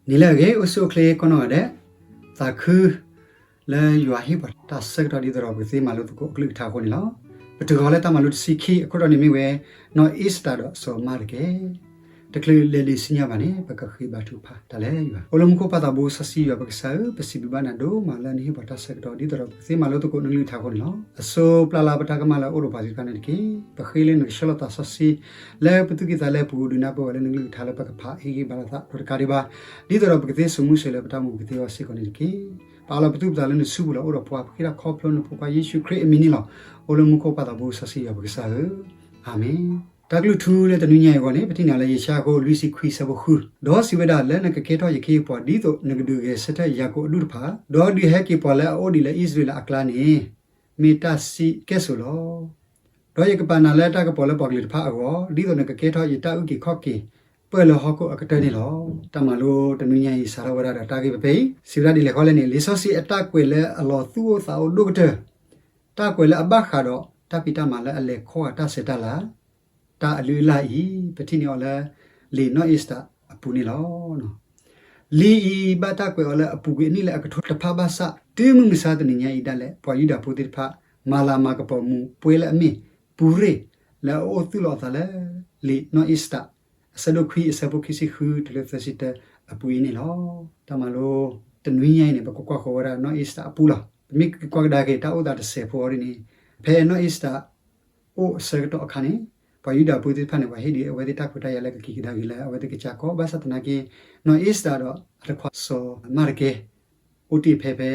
န့ၣ်လၢအဂ့ၤ အိၣ်ဆူၣ်အိၣ်ချ့ကိးနီၢ်ဂၤဒဲး, သးခုလၢယွၤဟ့ၣ်ပှၤတၢ်ဆၢကတီၢ်ဒ်သိးဒီးပကသ့မၤလိသကိးအကလုၢ်ကထါအဃိန့ၣ်လီၤ. ပတုၤဃီၤလၢတၢ်မၤလိတဆံခံ အခိၣ်တီန့ၣ်မ့ၢ်ဝဲ နီၢ်အ့စတၢ်ဒီးစီၤမၤရကဲ တချုးလဲၤလံာ်ဆူညါဘၣ်န့ၣ် ပကဃ့ဘါထုကဖၣ်တၢ်လၢယွၤ. အိၣ်လၢမူခိၣ်ပၢ်သးဘိစီဆှံယွၤပကစၢ်ဧၢ, ပစံးဘျုးဘၣ်နၤဒိၣ်မးလၢနဟ့ၣ်ပှၤတၢ်ဆၢကတီၢ်ဒ်သိးဒီးပကသ့မၤလိသကိးနကလုၢ်ကထါအဃိန့ၣ်လီၤ. အစိပျၢ်လၢပတၢ်ကမၣ်လၢအအိၣ်ဒီးပှၤသ့ၣ်တဖၣ်န့ၣ်တက့ၢ်. ပဃ့လၢနကဆှၢလီၤသးစီဆှံ လၢပသူၣ်ကံၢ်သးလဲပူၤဒုးနၢ်ပၢၢ်ဝဲလၢနကလုၢ်ကထါလၢပကဖးဟ့ၣ်ဂံၢ်ဘါလီၤသးဒီးတကးဒံးဘၣ် ဒ်သိးဒီးပကသ့စိာ်မူစိာ်လၢပတၢ်အိၣ်မူပူၤကသ့အဂီၢ်စ့ၢ်ကီးန့ၣ်တက့ၢ်. ပအးလီၤပသူၣ်ပသးလၢနစုပူၤလီၤ. အိၣ်ဒီးပှၤပဃ့တၢ်ခီဖျိနဖိခွါယ့ၣ်ၡူးခရံာ်အမံၤန့ၣ်လီၤ. အိၣ်လၢမူခိၣ်ပၢ်သးဘိစီဆှံယွၤပကစၢ်ဧၢ, အၤမ့ၣ်. တၢ်ကလုၢ်ထူလၢတနွံညါအံၤအဂီၢ်န့ၣ် ပထံၣ်န့ၢ်အီၤလၢယၡါယၤအခိၣ်လွံၢ်ဆံခွံအဆၢဖိဃု, ဒီးစံးဝဲဒၣ်, လၢနကကဲထီၣ်ယခ့ယပှၤဒ်သိးနကဒုးဂဲၤဆၢထၢၣ်ယၤကိာ်အဒူၣ်တဖၣ်, ဒီးဒုးဟဲက့ၤပှၤလၢအအိၣ်ဒံးလၢအံၣ်စရ့လးအကျါန့ၣ် မ့ၢ်တၢ်စံးကဲၣ်ဆိးလီၤ. ဒီးယကပာ်နၤလၢတၢ်ကပီၤလၢပှၤကလုာ်တဖၣ်အဂီၢ်, ဒ်သိးနကကဲထီၣ်ယတၢ်အုၣ်က့ၤခီၣ်က့ၤ ပၢၢ်လၢဟီၣ်ခိၣ်အကတၢၢ်န့ၣ်လီၤ. တၢ်မၤလိတနွံညါအံၤ စးထီၣ်ဝဲဒၣ်ဒီးတၢ်ဂ့ၢ်ဖဲဖဲအံၤ, စံးဝဲဒၣ်ဒ်လဲၣ်ဃီလဲၣ်န့ၣ်, လံာ်စီဆှံအတၢ်ကွဲးလၢအလီၤသူၣ်အိၣ်သးအိၣ်ဒိၣ်ကတၢၢ်, တၢ်ကွဲးလၢအဘၣ်ဃးဒီးတၢ်ဖံးတၢ်မၤလၢအလဲၤခီဂာ်တၢ်ဆဲးတၢ်လၤ တၢ်အလုၢ်အလၢ်အံၤ ပထံၣ်န့ၢ်အီၤလၢ လံာ်နီၢ်အ့စတၢ်အပူၤန့ၣ်လီၤ. လံာ်အံၤဘၣ်တၢ်ကွဲးအီၤလၢအပူၤကွံာ်အနံၣ်လၢအကထိတဖၣ်ဘၣ်ဆၣ် တုၤမုၢ်မဆါတနံၤညါအံၤဒၣ်လဲာ် ပှၤယူဒၤဖိသ့ၣ်တဖၣ် မၤလၤမၤကပီၤမူးပွဲလၢအမ့ၢ် ပူၤရ့ၣ် လၢအအိၣ်သူၣ်လီၤအသးလၢ လံာ်နီၢ်အ့စတၢ် အဆၢဒိၣ်ခွံ အဆၢဖိခံဆံဃုတုၤလၢသၢဆံတၢအပူၤအံၤန့ၣ်လီၤ. တၢ်မၤလိတနွံညါအံၤန့ၣ် ပကကွၢ်ဃီၤဝဲဒၣ်နီၢ်အ့စတၢ်အပူၤလီၤ. ပမ့ၢ်ကွၢ်ကဒါက့ၤတၢ်အိၣ်သးတစဲးဖိအီၤဒ်န့ၣ်, ဖဲနီၢ်အ့စတၢ် အိၣ်အဆၢကတီၢ်အခါန့ၣ် ပှၤယူဒၤဖိသ့ၣ်တဖၣ်န့ၣ် ပှၤဟ့ၣ်ဒုးအဝဲသ့ၣ်တၢ်ခွဲးတၢ်ယာ်လၢကက့ၤကဒါက့ၤလၢအဝဲသ့ၣ်ကစၢ်ကီၢ် ဘၣ်ဆၣ်သနာ်က့ နီၢ်အ့စတၢ်ဒီးအတခွါစီၤမၤရကဲ အိၣ်တ့ၢ်ဖဲဖဲ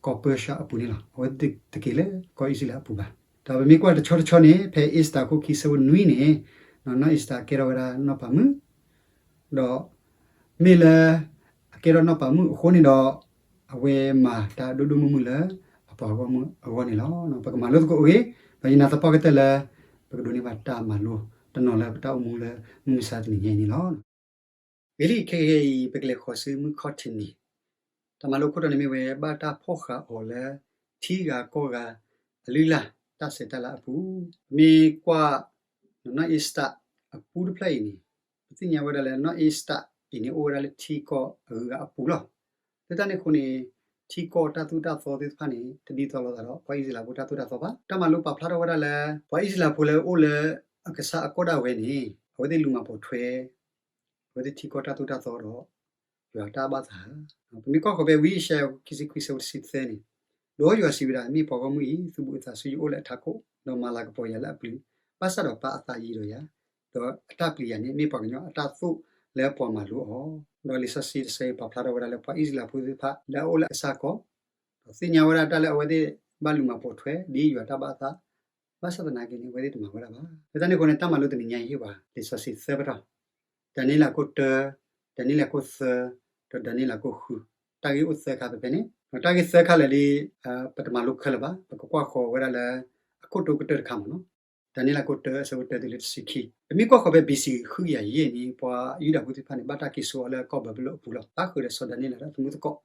ကီၢ်ပၢၡၢအပူၤန့ၣ်လီၤ. အဝဲသ့ၣ်တက့ၤလၢကီၢ်အံၣ်စရ့လးအပူၤဘၣ်. ဒီးပမ့ၢ်ကွၢ်တဆီတဆီန့ၣ် ဖဲအ့စတၢ်အခိၣ်ခံဆၢဖိနွံန့ၣ် နီၢ်အ့စတၢ်ကဲထီၣ်ဝဲဒၣ်နီၢ်ပၤမုၣ် ဒီး မ့ၢ်လၢအကဲထီၣ်နီၢ်ပၤမုၣ်အဃိန့ၣ်ဒီး အဝဲမၤတၢ်ဒိၣ်ဒိၣ်မုၢ်မုၢ်လၢအပှၤဂီၢ်မုၢ်အဂီၢ်န့ၣ်လီၤ. ပကမၤလိသကိးအဂ့ၢ်, ဒီးယနာ်သပှၢ်ကတၢၢ်လၢ ပကဒိးန့ၢ်ဘၣ်တၢ်မၤလိတနီၤလၢပတၢ်အိၣ်မူလၢမုၢ်မဆါတနံၤညါအံၤန့ၣ်လီၤ. ဂ့ၤလံ ခဲကနံၣ်အံၤ ပကလဲၤဃီၤဆူမုၢ်ခီၣ်ထံးနံၤ, တၢ်မၤလိခိၣ်တီန့ၣ်မ့ၢ်ဝဲ ဘၣ်တၢ်ဖီၣ်ဃာ်အီၤလၢ ထံဂၤကီၢ်ဂၤအလုၢ်အလၢ် တၢ်ဆဲးတၢ်လၤအပူၤ, ပမ့ၢ်ကွၢ် နီၢ်အ့စတၢ်အပူၤတဖျၢၣ်အံၤန့ၣ် ပသ့ၣ်ညါဝဲဒၣ်လၢနီၢ်အ့စတၢ်အံၤန့ၣ် အိၣ်ဝဲဒၣ်လၢထံကီၢ်အဂုၤအဂၤအပူၤလီၤ. လၢတၢ်န့ၣ်အဃိန့ၣ် ထံကီၢ်တၢ်သိၣ်တၢ်သီသ့ၣ်တဖၣ်န့ၣ် တဒ်သိးလိာ်သးဒီးပှၤအံၣ်စရ့လးဖိတၢ်သိၣ်တၢ်သီဘၣ်. တၢ်မၤလိပာ်ဖျါထီၣ်ဝဲဒၣ်လၢ ပှၤအံၣ်စရ့လးဖိလၢအအိၣ်လၢအကစၢ်အကီၢ်ဒၣ်ဝဲန့ၣ် အဝဲသ့ၣ်လူၤမၤပိာ်ထွဲ အဝဲသ့ၣ်ထံကီၢ်တၢ်သိၣ်တၢ်သီဒီး ယွၤတၢ်ဘၣ်သးဧါ. ပမ့ၢ်ကွၢ်ဃီၤဖဲဝံယၡါယၤ ခံဆံခွံ ဆၢဖိတဆံသၢန့ၣ်, ဒီးယွၤစံးဝဲဒၣ်, မ့ၢ်ပှၤဂီၢ်မုၢ်အံၤ သူၣ်ဘီၣ်သးစူၤ ယအိၣ်လၢအထးခိၣ်, ဒီးမၤလၤကပီၤယၤလၢအပျုၤ, ဘၣ်ဆၣ်ဒီးပာ်အသးယံၤဒီးယၤ, ဒီးအတၢ်ပျံၤယၤန့ၣ် မ့ၢ်ပှၤကညီအတၢ်သိၣ်လၢပှၤမၤလိအီၤ, ဒီးလံာ်စီဆှံတဆၢအံၤပာ်ဖျါထီၣ်ဝဲဒၣ်လၢပှၤအံၣ်စရ့လးဖိသ့ၣ်တဖၣ် လၢအအိၣ်လၢအကစၢ်ကီၢ် ဒီးသ့ၣ်ညါဝဲဒၣ်တၢ်လၢအဝဲသ့ၣ်ဘၣ်လူၤမၤပိာ်ထွဲ ဒ်ယွၤတၢ်ဘၣ်သး, ဘၣ်ဆၣ်သနာ်က့န့ၣ် အဝဲသ့ၣ်တမၤဝဲဒၣ်ဘၣ်. လၢတၢ်န့ၣ်အဃိန့ၣ် တၢ်မၤလိတနံၤညါအံၤဟ့ၣ်ပှၤလံာ်စီဆှံသၢပတီၢ်, ဒၤနံးယ့လးခိၣ်တၢ, ဒၤနံးယ့လးခိၣ်သၢ, ဒီးဒၤနံးယ့လးခိၣ်ဃု, တၢ်ဂ့ၢ်အိၣ်သၢခါဖဲဖဲန့ၣ်, တၢ်ဂ့ၢ်သၢခါလၢာ်လံ ပတမၤလိခဲလၢာ်ဘၣ်, ပကကွၢ်ဃီၤဝဲဒၣ်လၢ အခိၣ်တိကတၢၢ်တခါမ့ၢ်နီၤ, ဒၤနံးယ့လးခိၣ်တၢ အဆၢဖိတၢတုၤလၢတဆံခံ, ပမ့ၢ်ကွၢ်ဃီၤဖဲ ဘီၣ်စံၣ် ဃုကယၤယဲၢ်န့ၣ် ပှၤယူဒၤဖိသ့ၣ်တဖၣ်န့ၣ် ဘၣ်တၢ်က့ၤစိာ်အီၤလၢကီၢ်ဘၤဘူလိၣ်အပူၤလီၤ. ဘၣ်ဃုာ်ဒီးစီၤဒၤနံးယ့လးဒီးအသမူသကိး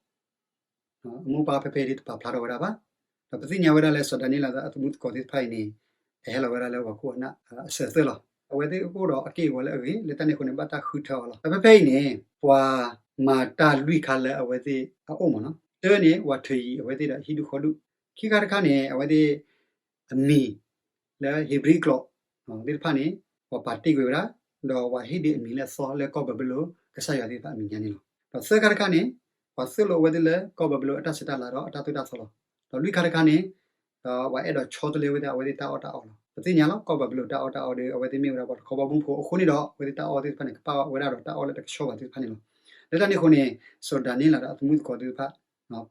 အမိၢ်ပၢ်ဖဲဖဲဒ်တပာ်ဖျါထီၣ်ဝဲဒၣ်ဘၣ်. ဒီးပသ့ၣ်ညါဝဲဒၣ်လၢစီၤဒၤနံးယ့လးဒီးအသမူသကိးသ့ၣ်တဖၣ်အံၤန့ၣ် အဟဲလီၤဝဲဒၣ်လၢပှၤခိၣ်အနၢ်အစၢၤအသွဲၣ်လီၤ. အဝဲသ့ၣ်အိၣ်ဒီးအက့ၢ်အဂီၤလၢအဂ့ၤ, လၢတၢ်န့ၣ်အဃိန့ၣ် ဘၣ်တၢ်ဃုထၢအီၤလီၤ. ဒီးဖဲဖဲအံၤန့ၣ် ပှၤမၤတၢ်လွံၢ်ခါလၢအဝဲသ့ၣ်အအိၣ်မ့ၢ်နီၤ, တၢန့ၣ် ပှၤထုးယံၤအဝဲသ့ၣ်ဒီးဟံၣ်ဒူၣ်ဃီဒူၣ်, ခံခါတခါန့ၣ် အဝဲသ့ၣ် အမံၤလၢဧ့ၤဘြံၤကျိာ်သ့ၣ်တဖၣ်န့ၣ် ပှၤပာ်တ့ၢ်ကွံာ်ဝဲဒၣ်, ဒီးပှၤဟ့ၣ်ဒုးအမံၤလၢအသီလၢကီၢ်ဘၤဘူလိၣ် ကစၢ်ယွၤသ့ၣ်တဖၣ်အမဲာ်ညါန့ၣ်လီၤ. ဒီးသၢခါတခါန့ၣ် ပှၤသိၣ်လိအဝဲသ့ၣ်လၢကီၢ်ဘၤဘူလိၣ်အတၢ်ဆဲးတၢ်လၤဒီးအတၢ်သိၣ်တၢ်သီလီၤ. ဒီးလွံၢ်ခါတခါန့ၣ် ဒီးပှၤအဲၣ်ဒိးဆီတလဲဝဲသ့ၣ် အဝဲသ့ၣ်တၢ်အီၣ်တၢ်အီလီၤ. ပသ့ၣ်ညါလီၤ ကီၢ်ဘၤဘူလိၣ်တၢ်အီၣ်တၢ်အီဒီး အဝဲသ့ၣ်မ့ၢ်ဝဲဒၣ်ပှၤတခီဘီမုၢ်ဖိအဃိန့ၣ်ဒီး အဝဲသ့ၣ်တၢ်အီၣ်သ့ၣ်တဖၣ်န့ၣ် ကပာ်ဝဲဒၣ်ဒီးတၢ်အီၣ်လၢတကဆှီဘၣ်သ့ၣ်တဖၣ်န့ၣ်လီၤ. လၢတၢ်န့ၣ်အဃိန့ၣ် စီၤဒၤနံးယ့လးဒီးအသမူသကိးသ့ၣ်တဖၣ်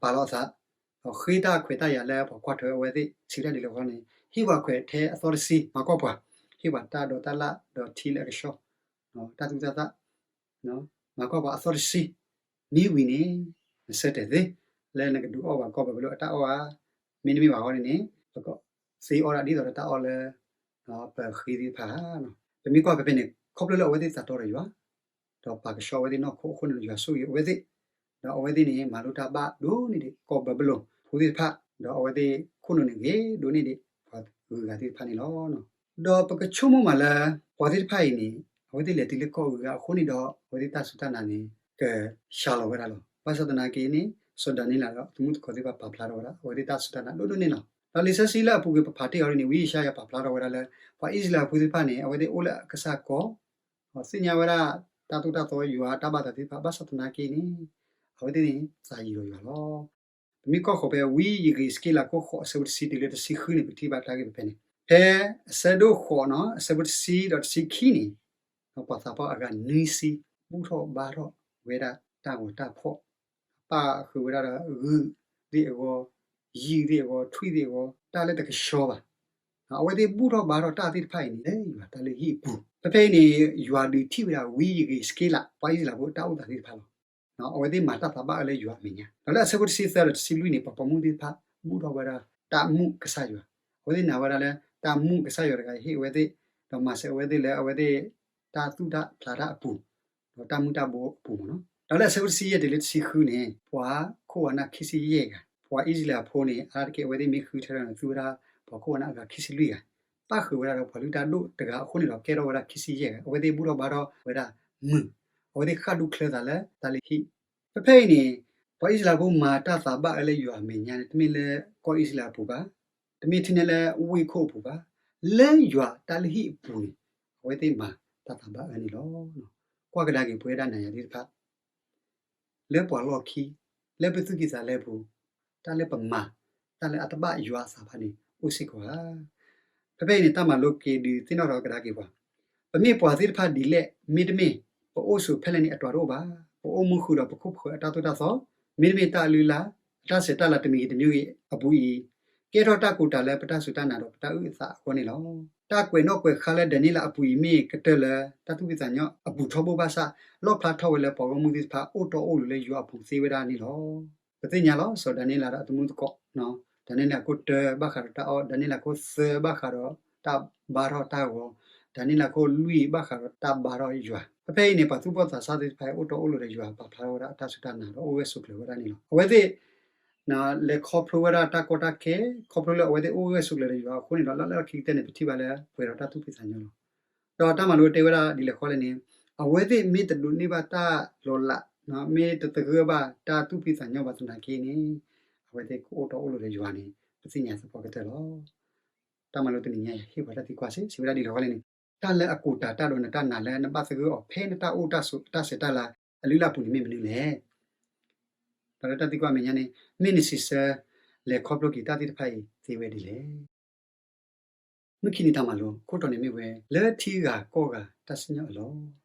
ပာ်လီၤအသး ဒီးဃ့တၢ်ခွဲးတၢ်ယာ်လၢပှၤကွၢ်ထွဲအဝဲသ့ၣ် စံးတၢ်ဒ်လဲၣ်ဃီန့ၣ် ဟ့ၣ်ပှၤခွဲးထဲအသီတဆံ မၤကွၢ်ပှၤ, ဟ့ၣ်ပှၤတၢ်ဒိးတၢ်လၣ်ဒီးထံလၢအကဆှီ, တၢ်သူၣ်တၢ်သၣ် မၤကွၢ်ပှၤအသီတဆံ မ့ၢ်ဝံၤန့ၣ် နဆၢတဲာ်သ့ လၢနကဒုးအီၣ်ဘၣ်ကီၢ်ဘၤဘူလိၣ်အတၢ်အီၣ်ဧါ, မ့တမ့ၢ်ဘၣ်ဃီန့ၣ်န့ၣ် ပကသ့အီၣ်ဒၣ်ဒ်သိးဒီးတၢ်အီၣ်လၢ ပဃ့သ့ၣ်တဖၣ်ဧါ. ပမ့ၢ်ကွၢ်ဖဲဖဲန့ၣ် ခီဖျိလၢအဝဲသ့ၣ်သးတီဒီးယွၤ ဒီးပာ်ကဆှီအဝဲသ့ၣ်နီၢ်ခိအဃိန့ၣ်ဒီး ယွၤဆိၣ်ဂ့ၤအဝဲသ့ၣ်, ဒီးအဝဲသ့ၣ်န့ၣ် မၤလိတၢ်ဘၣ်ဒိၣ်န့ၢ်ဒံး ကီၢ်ဘၤဘူလိၣ်ဖိသ့ၣ်တဖၣ်, ဒီးအဝဲသ့ၣ်ခိၣ်နူာ်န့ၣ်ဂ့ၤဒိၣ်န့ၢ်ဒံး ပှၤဂုၤဂၤသ့ၣ်တဖၣ်န့ၣ်လီၤ. ဒီးပကဆိကမိၣ်မးလၢ ပှၤသ့ၣ်တဖၣ်အံၤန့ၣ် အဝဲသ့ၣ်လဲၤတုၤလၢကီၢ်ဂုၤဂၤအဃိန့ၣ်ဒီး အဝဲသ့ၣ်တၢ်စူၢ်တၢ်နာ်န့ၣ် ကစှၤလီၤဝဲဒၣ်လီၤ. ဘၣ်ဆၣ်သနာ်က့န့ၣ် စီၤဒၤနံးယ့လးဒီးအသမူသကိးသ့ၣ်တဖၣ်ပာ်ဖျါထီၣ်ဝဲဒၣ် အဝဲသ့ၣ်တၢ်စူၢ်တၢ်နာ်ဒိၣ်ဒိၣ်န့ၣ်လီၤ. ဒီးလံာ်စီဆှံလၢအပူၤကွံာ်ပဖးတ့ၢ်အီၤဒ်န့ၣ် ဝံယၡါယၤပာ်ဖျါထီၣ်ဝဲဒၣ်လၢ ပှၤအံၣ်စရ့လးဖိသ့ၣ်တဖၣ်န့ၣ် အဝဲသ့ၣ်အိၣ်လၢအကစၢ်ကီၢ် ဒီးသ့ၣ်ညါဝဲဒၣ်တၢ်သိၣ်တၢ်သီယွၤတၢ်ဘၣ်သးသ့ၣ်တဖၣ် ဘၣ်ဆၣ်သနာ်က့န့ၣ် အဝဲသ့ၣ်န့ၣ်သးယံၤဒီးယွၤလီၤ. ပမ့ၢ်ကွၢ်ဃီၤဖဲဝံယံးက့ၤစက့လးခိၣ်ဃိးအဆၢဖိတဆံတုၤလၢတဆံဃုန့ၣ် ပထံၣ်ဘၣ်တၢ်ဂ့ၢ်ဖဲဖဲန့ၣ် ဖဲအဆၢဒိၣ်ဃိးနီၤ အဆၢဖိတဆံဒီးတဆံခံန့ၣ် ပှၤသးပှၢ်အဂၤနွံဆံ ဘူၣ်ထီၣ်ဘါထီၣ်ဝဲဒၣ်တၢ်ဂီၤတၢ်ဖီၣ်, ပၣ်ဃုာ်ဝဲဒၣ်ဒီးဂုၢ်သ့ၣ်အဂီၢ်, ယုၢ်သ့ၣ်အဂီၢ်, ထွံၣ်သ့ၣ်အဂီၢ်, တၢ်လၢတကဆှီဘၣ်. အဝဲသ့ၣ်ဘူၣ်ထီၣ်ဘါထီၣ်တၢ်သ့ၣ်တဖၣ်အံၤန့ၣ် လၢယွၤတၢ်လုၢ်ဟံၣ်အပူၤ, ဖဲဖဲအံၤန့ၣ် ယွၤဒုးထံၣ်ဝဲဒၣ်ဝံယံးက့ၤစက့လး ပှၤအံၣ်စရ့လးဖိအတၢ်အိၣ်သးသ့ၣ်တဖၣ်လီၤ. အဝဲသ့ၣ်မၤတၢ်သးဘၣ်အၢလၢယွၤအမဲာ်ညါ, ဒီးလၢအဆၢဖိတဆံသၢဒီးတဆံလွံၢ်န့ၣ် ပှၤပိာ်မုၣ်သ့ၣ်တဖၣ် ဘူၣ်ထီၣ်ဝဲဒၣ်တၢ်မူကစၢ်ယွၤ, အဝဲသ့ၣ်နာ်ဝဲဒၣ်လၢ တၢ်မူကစၢ်ယွၤတဂၤအံၤဟ့ၣ်အဝဲသ့ၣ်, ဒီးမၤစၢၤအဝဲသ့ၣ်လၢအဝဲသ့ၣ်တၢ်သူၣ်တၢ်ဖျးတၢ်အပူၤ, ဒီးတၢ်မူတၢ်ဘိအပူၤမ့ၢ်နီၤ. ဒီးလၢအဆၢဖိတဆံယဲၢ်တုၤလၢတဆံဃုန့ၣ် ပှၤခိၣ်ဝါနၢ်ခံဆံယဲၢ်ဂၤ, ပှၤအံၣ်စရ့လးဖိန့ၣ် အါတက့ၢ်အဝဲသ့ၣ်မ့ၢ်ဃုထၢထီၣ်န့ၣ် သူဝဲဒၣ်ပှၤခိၣ်ဝါနၢ်အဂၤခံဆံလွံၢ်ဂၤ, ပၣ်ဃုာ်ဝဲဒၣ်ဒီးပှၤလုၢ်တၢ်ဒိၣ်တဂၤအဃိန့ၣ်ဒီး ကဲထီၣ်ဝဲဒၣ်ခံဆံယဲၢ်ဂၤ, အဝဲသ့ၣ်ဘူၣ်ထီၣ်ဘါထီၣ်ဝဲဒၣ်မုၢ်, အဝဲသ့ၣ်ဃၣ်ဒူချၢသးလၢတၢ်လုၢ်ဟံၣ် ဖဲဖဲအံၤန့ၣ် ပှၤအံၣ်စရ့လးဖိမၤတၢ်သးဘၣ်အၢလၢယွၤအမဲာ်ညါန့ၣ် တမ့ၢ်လၢကီၢ်အံၣ်စရ့လးအပူၤဘၣ်, တမ့ၢ်ထဲန့ၣ်လၢဝ့ၢ်ခိၣ်အပူၤဘၣ်, လၢယွၤတၢ်လုၢ်ဟံၣ်အပူၤန့ၣ် အဝဲသ့ၣ်မၤတၢ်သးဘၣ်အၢန့ၣ်လီၤ. ကွၢ်ကဒါက့ၤပဝဲဒၣ်နၤယၤသ့ၣ်တဖၣ် လၢပှၤလီၢ်ခံ, လၢပသူၣ်ကံၢ်သးလဲပူၤ, တၢ်လၢပမၤ, တၢ်လၢအတဘၣ်ယွၤအသးဘၣ်န့ၣ် အိၣ်စ့ၢ်ကီးဧါ. ဖဲဖဲအံၤန့ၣ် တၢ်မၤလိက့ၤဒုးသ့ၣ်နီၣ်ထီၣ်ကဒါက့ၤပှၤ, ပမ့ၢ်ပှၤသ့ၣ်တဖၣ်ဒ်လဲၣ်, မ့တမ့ၢ် ပအိၣ်ဆိးဖဲလဲၣ်န့ၣ် အတြၢ်တအိၣ်ဘၣ်. ပအိၣ်မူဃုာ်ဒီးပခိၣ်ပဃၢၤအတၢ်သိၣ်တၢ်သီ, မ့တမ့ၢ်တၢ်အလုၢ်အလၢ်, အတၢ်ဆဲးတၢ်လၤတမံၤဂ့ၤတမံၤဂ့ၤအပူၤအံၤ, ကဲထီၣ်တၢ်ကူၣ်တၢ်လၢပတၢ်စူၢ်တၢ်နာ်ဒီးပတၢ်အုၣ်အသးအဃိန့ၣ်လီၤ. တၢ်ကွဲးနီၣ်ကွဲးဃါလၢဒၤနံးယ့လးအပူၤအံၤ မ့ၢ်ကတၢၢ်လၢတၢ်သူၣ်ဖှံသးညီအပူၤထီဘိဘၣ်ဆၣ်, လီၣ်ဖျါထီၣ်ဝဲလၢပှၤဂီၢ်မုၢ်သ့ၣ်တဖၣ် အိၣ်တီအိၣ်လိၤလၢယွၤအပူၤသ့ဝဲဒၣ်န့ၣ်လီၤ. ပသ့ၣ်ညါလီၤ စီၤဒၤနံးယ့လးဒီးအသမူသကိး, ဒၤနံးယ့လးခိၣ်တၢဘၣ်ဃးဒီးတၢ်အီၣ်, ဒၤနံးယ့လးခိၣ်သၢဘၣ်ဃးဒီးတၢ်ဘါထီၣ်တၢ်ဂီၤ, ဒၤနံးယ့လးခိၣ်လွံၢ်ဘၣ်ဃးဒီးတၢ်ဘါထီၣ်ယွၤ. ဖဲဖဲအံၤန့ၣ် ပှၤသူၣ်ဘီၣ်သးစၢ်သ့ၣ်တဖၣ် အိၣ်တီအိၣ်လိၤဒီးယွၤ ပာ်ဖျါထီၣ်ဝဲဒၣ်အတၢ်စူၢ်တၢ်နာ်ဒီးအိၣ်ဂၢၢ်ဆိးကျၢၤဝဲဒၣ်န့ၣ်လီၤ. အဝဲသ့ၣ် လဲၤခီဖျိဝဲဒၣ်တၢ်ကီတၢ်ခဲ, ခီဖျိလၢအဝဲသ့ၣ်အိၣ်ဂၢၢ်ဆိးကျၢၤဒီးယွၤအဃိန့ၣ်ဒီး လၢလၢခံကတၢၢ်န့ၣ် ပထံၣ်ဘၣ်လၢပှဲၤဒီးတၢ်သူၣ်ဖှံသးညီလီၤ. ဒီးတၢ်မၤလိတဲဝဲဒၣ်ဒ်လဲၣ်ဃီလဲၣ်န့ၣ်, အဝဲသ့ၣ်မ့ၢ်တဒိးန့ၢ်ဘၣ်တၢ်လီၤလး, မ့ၢ်တသဂၢၢ်ဘၣ်တၢ်သူၣ်ဖှံသးညီဘၣ်သနာ်က့န့ၣ်, အဝဲသ့ၣ်ကအိၣ်တီအိၣ်လိၤဒီးယွၤန့ၣ် ပသ့ၣ်ညါသပှၢ်ကတၢၢ်လီၤ. တၢ်မၤလိတနံၤညါအံၤ ဟ့ၣ်ပှၤတၢ်သံကွၢ်စ့ၢ်, စံးဝဲဒၣ်ဒ်လဲၣ်ဃီလဲၣ်န့ၣ်, တၢ်လၢအကူၣ်တၢ်တၢ်ဒိးနတၢ်နာ်လၢနဘၣ်သဂၢၢ်အီၤ ဖဲနတၢ်အိၣ်တၢ်ဆိးတၢ်ဆဲးတၢ်လၤအလုၢ်အလၢ်အပူၤန့ၣ်မ့ၢ်မနုၤလဲၣ်. ဒီးလၢတၢ်သံကွၢ်အမဲာ်ညါန့ၣ် မ့ၢ်နစံးဆၢ လဲၤခီဖျိက့ၤတၢ်သ့ၣ်တဖၣ်အံၤသ့ဝဲဒ်လဲၣ်. မုၢ်ခံနံၤတၢ်မၤလိ ခိၣ်တီန့ၣ်မ့ၢ်ဝဲ လၢထံဂၤကီၢ်ဂၤတၢ်စံၣ်ညီၣ်အလီၢ်.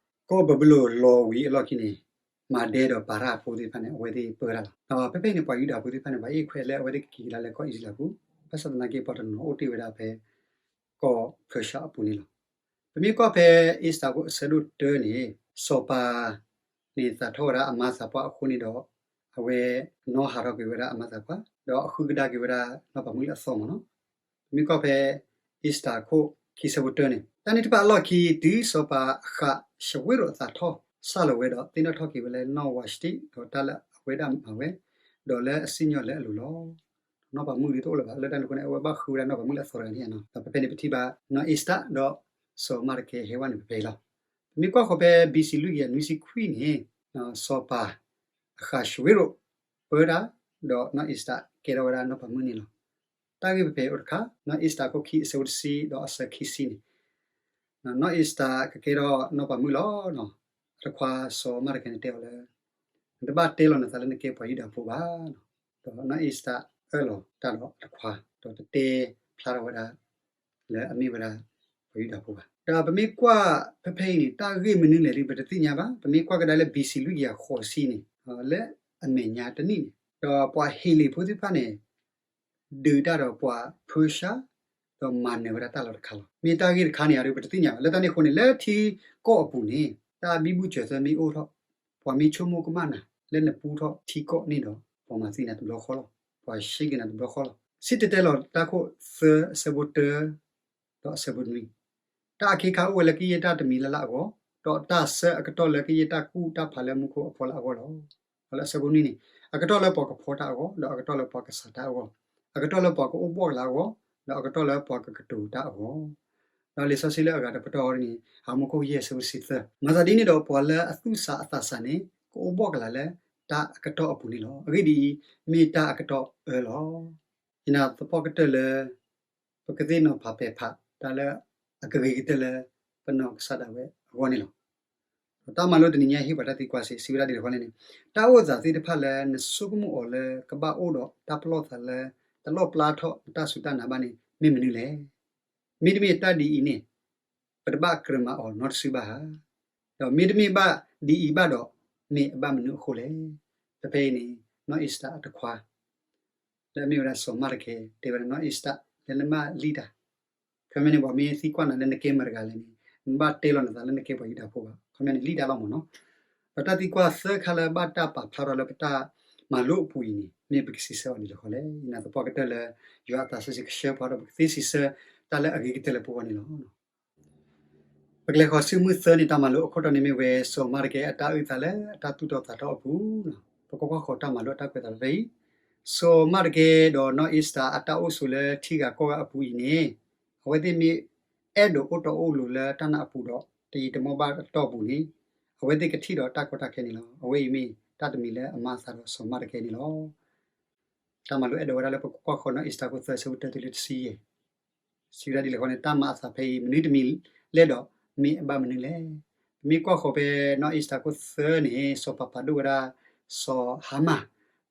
ကီၢ်ဘၤဘူလိၣ်လီၤဝံၤအလီၢ်ခံန့ၣ် မၤဒဲဒီးပၤရၣ်ဖိသ့ၣ်တဖၣ်န့ၣ် အဝဲသ့ၣ်ပၢတၢ်လီၤ. ဒီးဖဲဖဲအံၤန့ၣ် ပှၤယူဒၤဖိသ့ၣ်တဖၣ်န့ၣ် ပှၤအ့ၣ်ခွဲးလၢအဝဲသ့ၣ်ကက့ၤကဒါလၢကီၢ်အံၣ်စရ့လးပူၤ, ဘၣ်ဆၣ်သနာ်က့ ပှၤတနီၤအိၣ်တ့ၢ်ဝဲဒၣ်ဖဲ ကီၢ်ဖၢၡါအပူၤန့ၣ်လီၤ. ပမ့ၢ်ကွၢ်ဖဲအ့စတၢၤခိၣ်အဆၢဒိၣ်တၢန့ၣ် စီၤပၤန့ၣ်သးထီၣ်ဝဲဒၣ်အမါသးပှၢ်အဃိန့ၣ်ဒီး အဝဲနီၢ်ဟးထီၣ်က့ၤဝဲဒၣ်အမါသးပှၢ် ဒီးအဃုကဒါက့ၤဝဲဒၣ်နီၢ်ပၤမုၣ်လၢအသီမ့ၢ်နီၤ. ပမ့ၢ်ကွၢ်ဖဲအ့စတၢၤခိၣ်ခံဆၢဖိတၢန့ၣ် တၢ်န့ၣ်တဖၣ်အလီၢ်ခံ တုၤစီၤပၤအဃးၡဝ့ရိၣ်အသးထီၣ် စၢ်လီၤဝဲဒီးသ့ၣ်နီၣ်ထီၣ်က့ၤဝဲလၢနီၢ်ဝၤၡတံ ဒီးတၢ်လၢအဝဲဒၣ်မၤဝဲ ဒီးလၢအစံၣ်ညီၣ်လၢအလိၤလီၤ. နီၢ်ပၤမုၣ်ဒ်တအိၣ်လၢၤဘၣ် လၢတၢ်န့ၣ်အဃိန့ၣ် အဝဲဘၣ်ဃုဝဲဒၣ်နီၢ်ပၤမုၣ်လၢအသီတဂၤန့ၣ်နီၤ. ဒီးဖဲဖဲန့ၣ် ပထံၣ်ဘၣ်နီၢ်အ့စတၢၤဒီးစီၤမၤရကဲဟဲဝဲန့ၣ်ဖဲဖဲအံၤလီၤ. ပမ့ၢ်ကွၢ်ဃီဖဲ ဘီၣ်စံၣ် လွံၢ်ကယၤနွံဆံခွံန့ၣ် စီၤပၤအဃးၡဝ့ရိၣ်ပၢတၢ် ဒီးနီၢ်အ့စတၢၤကဲထီၣ်ဝဲဒၣ်နီၢ်ပၤမုၣ်န့ၣ်လီၤ. တၢ်ဂ့ၢ်ဖဲဖဲအံၤအိၣ်တခါ နီၢ်အ့စတၢၤအခိၣ်ခံအဆၢဖိတဆံဒီးအဆၢခံဆံန့ၣ် နီၢ်အ့စတၢၤကကဲထီၣ်နီၢ်ပၤမုၣ်လီၤ. အတခွါစီၤမၤရကဲန့ၣ်တဲအီၤလၢ နတဘၣ်တဲလီၤနသးလၢနကဲပှၤယူဒၤဖိဘၣ်. ဒီးနီၢ်အ့စတၢၤအၢၣ်လီၤတၢ်ဒီးအတခွါ ဒီးတတဲဖျါထီၣ်ဝဲဒၣ် လၢအမ့ၢ်ဝဲဒၣ်ပှၤယူဒၤဖိဘၣ်. ဒီးပမ့ၢ်ကွၢ်ဖဲဖဲအံၤန့ၣ် တၢ်ဂ့ၢ်မနုၤလဲၣ်ဒ်ပတသ့ၣ်ညါဘၣ်. ပမ့ၢ်ကွၢ်ကဒါလၢ ဘီၣ်စံၣ် လွံၢ်ကယၤဃိးဆံန့ၣ် လၢအမဲာ်ညါတနံၣ်န့ၣ် ဒီးပှၤဟ့းလ့ၣ်ဖိသ့ၣ်တဖၣ်န့ၣ် ဒုးတၢ်ဒီးပှၤဖၢၡါ ဒီးမၤနၢၤဝဲဒၣ်တၢ်လီၤတခါလီၤ. မ့ၢ်တၢ်ဂ့ၢ်တခါန့ၣ် အဒိပတသ့ၣ်ညါဘၣ်. လၢတၢ်န့ၣ်အဃိန့ၣ် လၢထံကီၢ်အပူၤန့ၣ် တၢ်ဘံဘူစၢၤသၢမ့ၢ်အိၣ်ထီၣ် ပှၤမ့ၢ်ဆိကမိၣ်ကမၣ်နၤ လၢနပူထီၣ်ထံကီၢ်န့ၣ်ဒီး ပှၤမၤသံနၤတဘျီဃီလီၤ. ပှၤဆှံက့ၤနၤတဘျီဃီလီၤ. စံၣ်တဲၤတဲလီၤတၢ်ခိၣ်သၢအဆၢဖိတၢ ဒီးအဆၢဖိနွံ တၢ်အခံခါအိၣ်ဝဲလၢကယဲၢ်တၢ်တမံၤလၢ်လၢ်အဂီၢ်, ဒီးတၢ်ဆၢအကတီၢ်လၢကယဲၢ်တၢ်ကူၣ်တၢ်ဖးလၢမူခိၣ်အဖီလာ်အဂီၢ်လီၤ. ဒီးလၢအဆၢဖိနွံန့ၣ် အကတီၢ်လၢပှၤကဖီတၢ်အဂီၢ်, ဒီးအကတီၢ်လၢပှၤကစးတၢ်အဂီၢ်, အကတီၢ်လၢပှၤကအိၣ်ဘှီၣ်ကလာ်အဂီၢ်, ဒီးအကတီၢ်လၢပှၤကကတိၤတၢ်အဂီၢ်, ဒီးလံာ်စီဆှံလၢအဂၤတပတီၢ်န့ၣ် ဟးမူခိၣ်ယဲၢ်အဆၢဖိတဆံသၢ, မၤသးဒ်န့ၣ်ဒီးပှၤလၢအသူၣ်ဆးအသးဆးန့ၣ် ကအိၣ်ဘှီၣ်ကလာ်လၢတၢ်အကတီၢ်အပူၤန့ၣ်လီၤ. အဂ့ၢ်ဒ်အံၤ, မ့ၢ်တၢ်အကတီၢ်အၢလီၤ. ယနာ်သပှၢ်ကတၢၢ်လၢ ပကသ့ၣ်နီၤဖးပဲာ်ဖး တၢ်လၢအကဂ့ၤကတၢၢ်လၢပနီၢ်ကစၢ်ဒၣ်ဝဲအဂီၢ်န့ၣ်လီၤ. ဒီးတၢ်မၤလိတနံၤညါဟ့ၣ်ပှၤတၢ်သံကွၢ်စ့ၢ် စံးဝဲဒၣ်ဒ်လဲၣ်ဃီလဲၣ်န့ၣ်, တၢ်အိၣ်သးသ့ၣ်တဖၣ်လၢနဆိကမိၣ်အီၤလၢကဘၣ်အိၣ်ဒီးတၢ်ပလီၢ်သးလၢ တလီၣ်ပျါထီၣ်နတၢ်စူၢ်တၢ်နာ်ဘၣ်န့ၣ် မ့ၢ်မနုၤလဲၣ်. မ့တမ့ၢ်တၢ်ဒ်အံၤန့ၣ် ပတဘၣ်ကြၢးမၤအီၤနီတစုဘၣ်ဧါ. ဒီးမ့တမ့ၢ်ဘၣ်ဒ်အံၤဘၣ်ဒီး မ့ၢ်အဘၣ်မနုၤအဃိလဲၣ်. ဖဲဖဲအံၤန့ၣ် နီၢ်အ့စတၢ်အတခွါ လၢအမ့ၢ်ဝဲဒၣ်စီၤမၤရကဲ တဲဝဲဒၣ်နီၢ်အ့စတၢ် လဲၤနမၢလံတၢ်, ခီပညီန့ၣ် ပှၤမ့ၢ်သံကွၢ်နၤလၢနကဲမတၤတဂၤလဲၣ်န့ၣ် နဘၣ်တဲလီၤနသးလၢနကဲပှၤယူဒၤဖိဘၣ်. ခီပညီန့ၣ် လံတၢ်လီၤမ့ၢ်နီၤ. ဒီးတၢ်သံကွၢ်သၢခါလၢဘၣ်တၢ်ပာ်ဖျါထီၣ်လၢပတၢ်မၤလိအပူၤအံၤန့ၣ် မ့ၢ်ပကစံးဆၢအီၤဒ်လဲၣ်ဃီလဲၣ်. ယနာ်သပှၢ်ကတၢၢ်လၢ ယွၤအသးစီဆှံကဆှၢပှၤဒီး ပကသ့စံးဆၢတၢ်လၢအဂ့ၤကတၢၢ်လၢပဂီၢ်န့ၣ်လီၤ. ပကလဲၤဃီၤဆူမုၢ်သၢန့ၣ် တၢ်မၤလိအခိၣ်တီန့ၣ်မ့ၢ်ဝဲ စီၤမၤရကဲအတၢ်အုၣ်သးလၢအတၢ်သူၣ်တီသးတီအပူၤ. ပကကွၢ်ဃီၤတၢ်မၤလိအတၢ်ကွဲးအသးဖဲအံၤ, စီၤမၤရကဲဒီးနီၢ်အ့စတၢ်အတၢ်အိၣ်ဆိးလၢထံဂၤကီၢ်ဂၤအပူၤအံၤန့ၣ် အဝဲသ့ၣ်မ့ၢ်အဲၣ်ဒိးအိၣ်တီအိၣ်လိၤလၢတၢ်နာ်အပူၤဒီး တယံာ်တမီၢ်ဘၣ်အတီၢ်ပူၤန့ၣ် အဝဲသ့ၣ်ကထံၣ်ဒီးတၢ်ကီတၢ်ခဲန့ၣ်လီၤ. အဝဲအံၤမ့ၢ်တၢ်တမံၤလၢအမၤအသးဒီးစီၤမၤရကဲန့ၣ်လီၤ. တၢ်မၤလိအဲၣ်ဒိးဝဲဒၣ်လၢပကကွၢ်ဃီၤနီၢ်အ့စတၢ်ခိၣ်သၢ အဆၢဖိတၢတုၤလၢတဆံယဲၢ် စံးဝဲဒၣ်ဒ်လဲၣ်ဃီန့ၣ် တၢ်မၤအသးဖဲအံၤ မနုၤတမံၤလဲၣ်ဒီး မ့ၢ်အဘၣ်မနုၤလဲၣ်. ပမ့ၢ်ကွၢ်ဃီၤဖဲနီၢ်အ့စတၢ်ခိၣ်သၢန့ၣ် စီၤပၤပာ်ဒိၣ်ဝဲဒၣ် စီၤဟၤမၣ်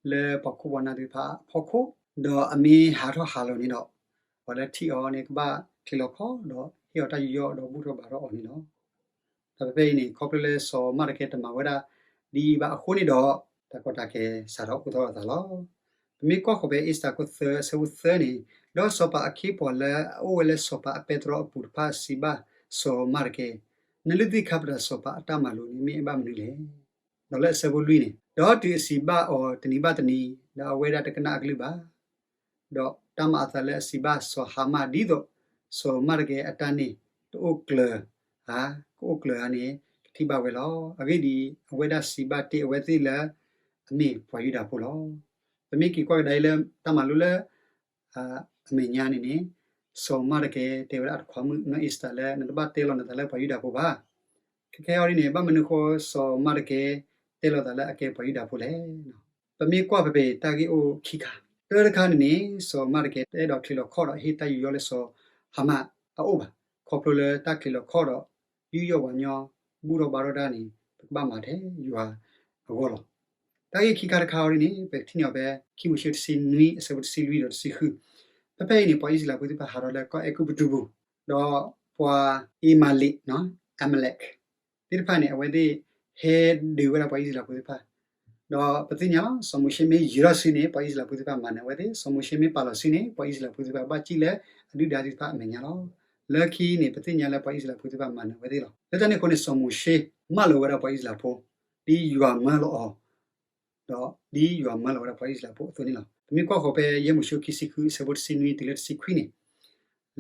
လၢပှၤခိၣ်ပှၤနၢ်သ့ၣ်တဖၣ်အဖီခိၣ်, ဒီးအမ့ၢ်ဟးထီၣ်ဟးလီၤန့ၣ်ဒီး ပှၤလၢထံၣ်အီၤန့ၣ် ကဘၣ်ချံးလီၤခီၣ် ဒီးဟ့ၣ်အီၤတၢ်ယူးယီၣ်ဒီးဘူၣ်ထီၣ်ဘါထီၣ်အီၤန့ၣ်လီၤ. ဒီးဖဲဖဲအံၤန့ၣ် ခီဖျိလၢစီၤမၤရကဲတမၤဝဲဒၣ်ဒ်အံၤဘၣ်အဃိန့ၣ်ဒီး တၢ်ကီတၢ်ခဲစးထီၣ်အိၣ်ထီၣ်အသးလီၤ. ပမ့ၢ်ကွၢ်ဃီၤဖဲအ့စတၢ်ခိၣ်သၢ အဆၢဖိသၢန့ၣ်, ဒီးစီၤပၤအခ့အပှၤလၢအအိၣ်ဝဲလၢစီၤပၤအပဲတြီအပူၤတဖၣ်စံးဘၣ်စီၤမၤရကဲ, နလုၢ်သ့ၣ်ခါပတာ်စီၤပၤအတၢ်မၤလိာ်န့ၣ် မ့ၢ်အဘၣ်မနုၤလဲၣ်. ဒီးလၢအဆၢဖိလွံၢ်န့ၣ်, ဒီးတုၤအစံးဘၣ်အီၤတနံၤဘၣ်တနံၤ, ဒီးအဝဲဒၣ်တကနၣ်အကလုၢ်ဘၣ် ဒီးတၢ်မၤအသးလၢအစံးဘၣ်စီၤဟၤမၣ်ဒ်သိး စီၤမၤရကဲအတၢ်န့ၣ် တအိၣ်ကျၢၤဧါ, ကအိၣ်ကျၢၤဧါန့ၣ် ကထံၣ်ဘၣ်ဝဲလီၤ. အဂ့ၢ်ဒ်အံၤ, အဝဲဒၣ်စံးဘၣ်တ့ၢ်အဝဲသ့ၣ်လၢ အမ့ၢ်ပှၤယူဒၤဖိလီၤ. ပမ့ၢ်က့ၤကွၢ်ကဒါအံၤလၢတၢ်မၤလိလၢ အမဲာ်ညါန့ၣ်န့ၣ်, စီၤမၤရကဲတဲဝဲဒၣ်အတခွါမုၣ်နီၢ်အ့စတၢ်လၢ နတဘၣ်တဲလီၤနသးလၢပှၤယူဒၤဖိဘၣ်. ခဲခဲအံၤဒ်န့ၣ် ဘၣ်မနုၤဃိစီၤမၤရကဲ တဲလီၤသးလၢအကဲပှၤယူဒၤဖိလဲၣ်. ပမ့ၢ်ကွၢ်ဖဲဖဲအံၤ တၢ်ဂ့ၢ်အိၣ်ခံခါ, တၢတခါန့ၣ်န့ၣ် စီၤမၤရကဲတအဲၣ်ဒိးချံးလီၤခီၣ်ဒီးဟ့ၣ်တၢ်ယူးယီၣ်လၢစီၤဟၤမၣ်အအိၣ်ဘၣ်. ခီဖျိလၢတၢ်ချံးလီၤခီၣ်ဒီး ယူးယီၣ်ပှၤညီ ဘူၣ်ထီၣ်ဘါထီၣ်တၢ်န့ၣ် ပကဘၣ်မၤထဲယွၤအဂီၢ်လီၤ. တၢ်ဂ့ၢ်ခံခါတခါအံၤဒ်န့ၣ် ပကထံၣ်န့ၢ်အီၤဖဲ ခံမိၤၡ့တဆံနွံ အဆၢဖိတဆံလွံၢ်ဒီးတဆံဃု, ဖဲဖဲအံၤန့ၣ် ပှၤအံၣ်စရ့လးဖိသ့ၣ်တဖၣ်ဟးထီၣ်လၢကီၢ်အဲၤကူပတူးပူၤ, ဒီးပှၤအ့မၤလ့း Amalek သ့ၣ်တဖၣ်န့ၣ် အဝဲသ့ၣ်ဟဲဒုးဝဲဒၣ်ပှၤအံၣ်စရ့လးဖိသ့ၣ်တဖၣ်, ဒီးပသ့ၣ်ညါလီၤ စီၤမိၤၡ့မ့ၢ်ယံၤထီၣ်စုန့ၣ် ပှၤအံၣ်စရ့လးဖိသ့ၣ်တဖၣ်မၤနၢၤအဝဲသ့ၣ်, စီၤမိၤၡ့မ့ၢ်ပာ်လီၤစုန့ၣ် ပှၤအံၣ်စရ့လးဖိသ့ၣ်တဖၣ်ဘၣ်စံၣ်လၢအဒုၣ်ဒါသ့ၣ်တဖၣ်အမဲာ်ညါလီၤ. လၢခံန့ၣ် ပသ့ၣ်ညါလၢပှၤအံၣ်စရ့လးဖိသ့ၣ်တဖၣ်မၤနၢၤအဝဲသ့ၣ်လီၤ. လၢတၢ်န့ၣ်အဃိန့ၣ် စီၤမိၤၡ့မၢလီၤဝဲဒၣ်ပှၤအံၣ်စရ့လးဖိ ဒ်ယွၤမၢလီၤအီၤ ဒီးဒ်ယွၤမၢလီၤဝဲဒၣ်ပှၤအံၣ်စရ့လးဖိအသိးန့ၣ်လီၤ. ပမ့ၢ်ကွၢ်ဃီၤဖဲယဲၢ်မိၤၡ့ခံဆံဃု အဆၢဖိတဆံနွံတုၤလၢတဆံခွံန့ၣ်,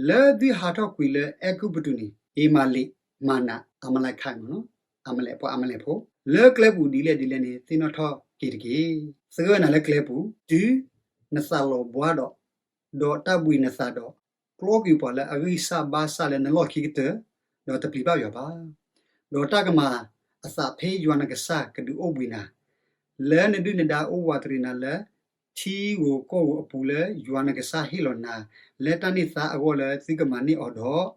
လၢသုဟးထီၣ်ကွံာ်လၢအဲၤကူပတူးန့ၣ် အ့မၤလ့းမၤနး Amalekite မ့ၢ်နီၤ, အၤမလဲး ပှၤအၤမလဲးဖိ လၢကျဲပူၤဒ်လဲၣ်ဒ်လဲၣ်န့ၣ် သ့ၣ်နီၣ်ထီၣ်က့ၤတက့ၢ်. သဂၢၢ်နၤလၢကျဲပူၤ တုၤနသးလီၤဘှါဒီး ဒီးတၢ်ဘှံးနသးဒီး ကျီကွံာ်ပှၤလၢအဂံၢ်စၢ်ဘါစၢ်လၢနလီၢ်ခံကတၢၢ်, ဒီးတပျံၤဘၣ်ယွၤဘၣ်. ဒီးတၢ်ကမၤအသးဖဲယွၤနကစၢ်ကဒုးအိၣ်ဘှံးနၤ, လၢနဒုၣ်နဒါအိၣ်ဝးတရံးနၤလၢထံဂိၤကီၢ်ဂိၤအပူၤလၢယွၤနကစၢ်ဟ့ၣ်လီၤနၤ လၢတၢ်န့ၢ်သါအဂီၢ်လၢသုကမၤန့ၢ်အီၤဒီး,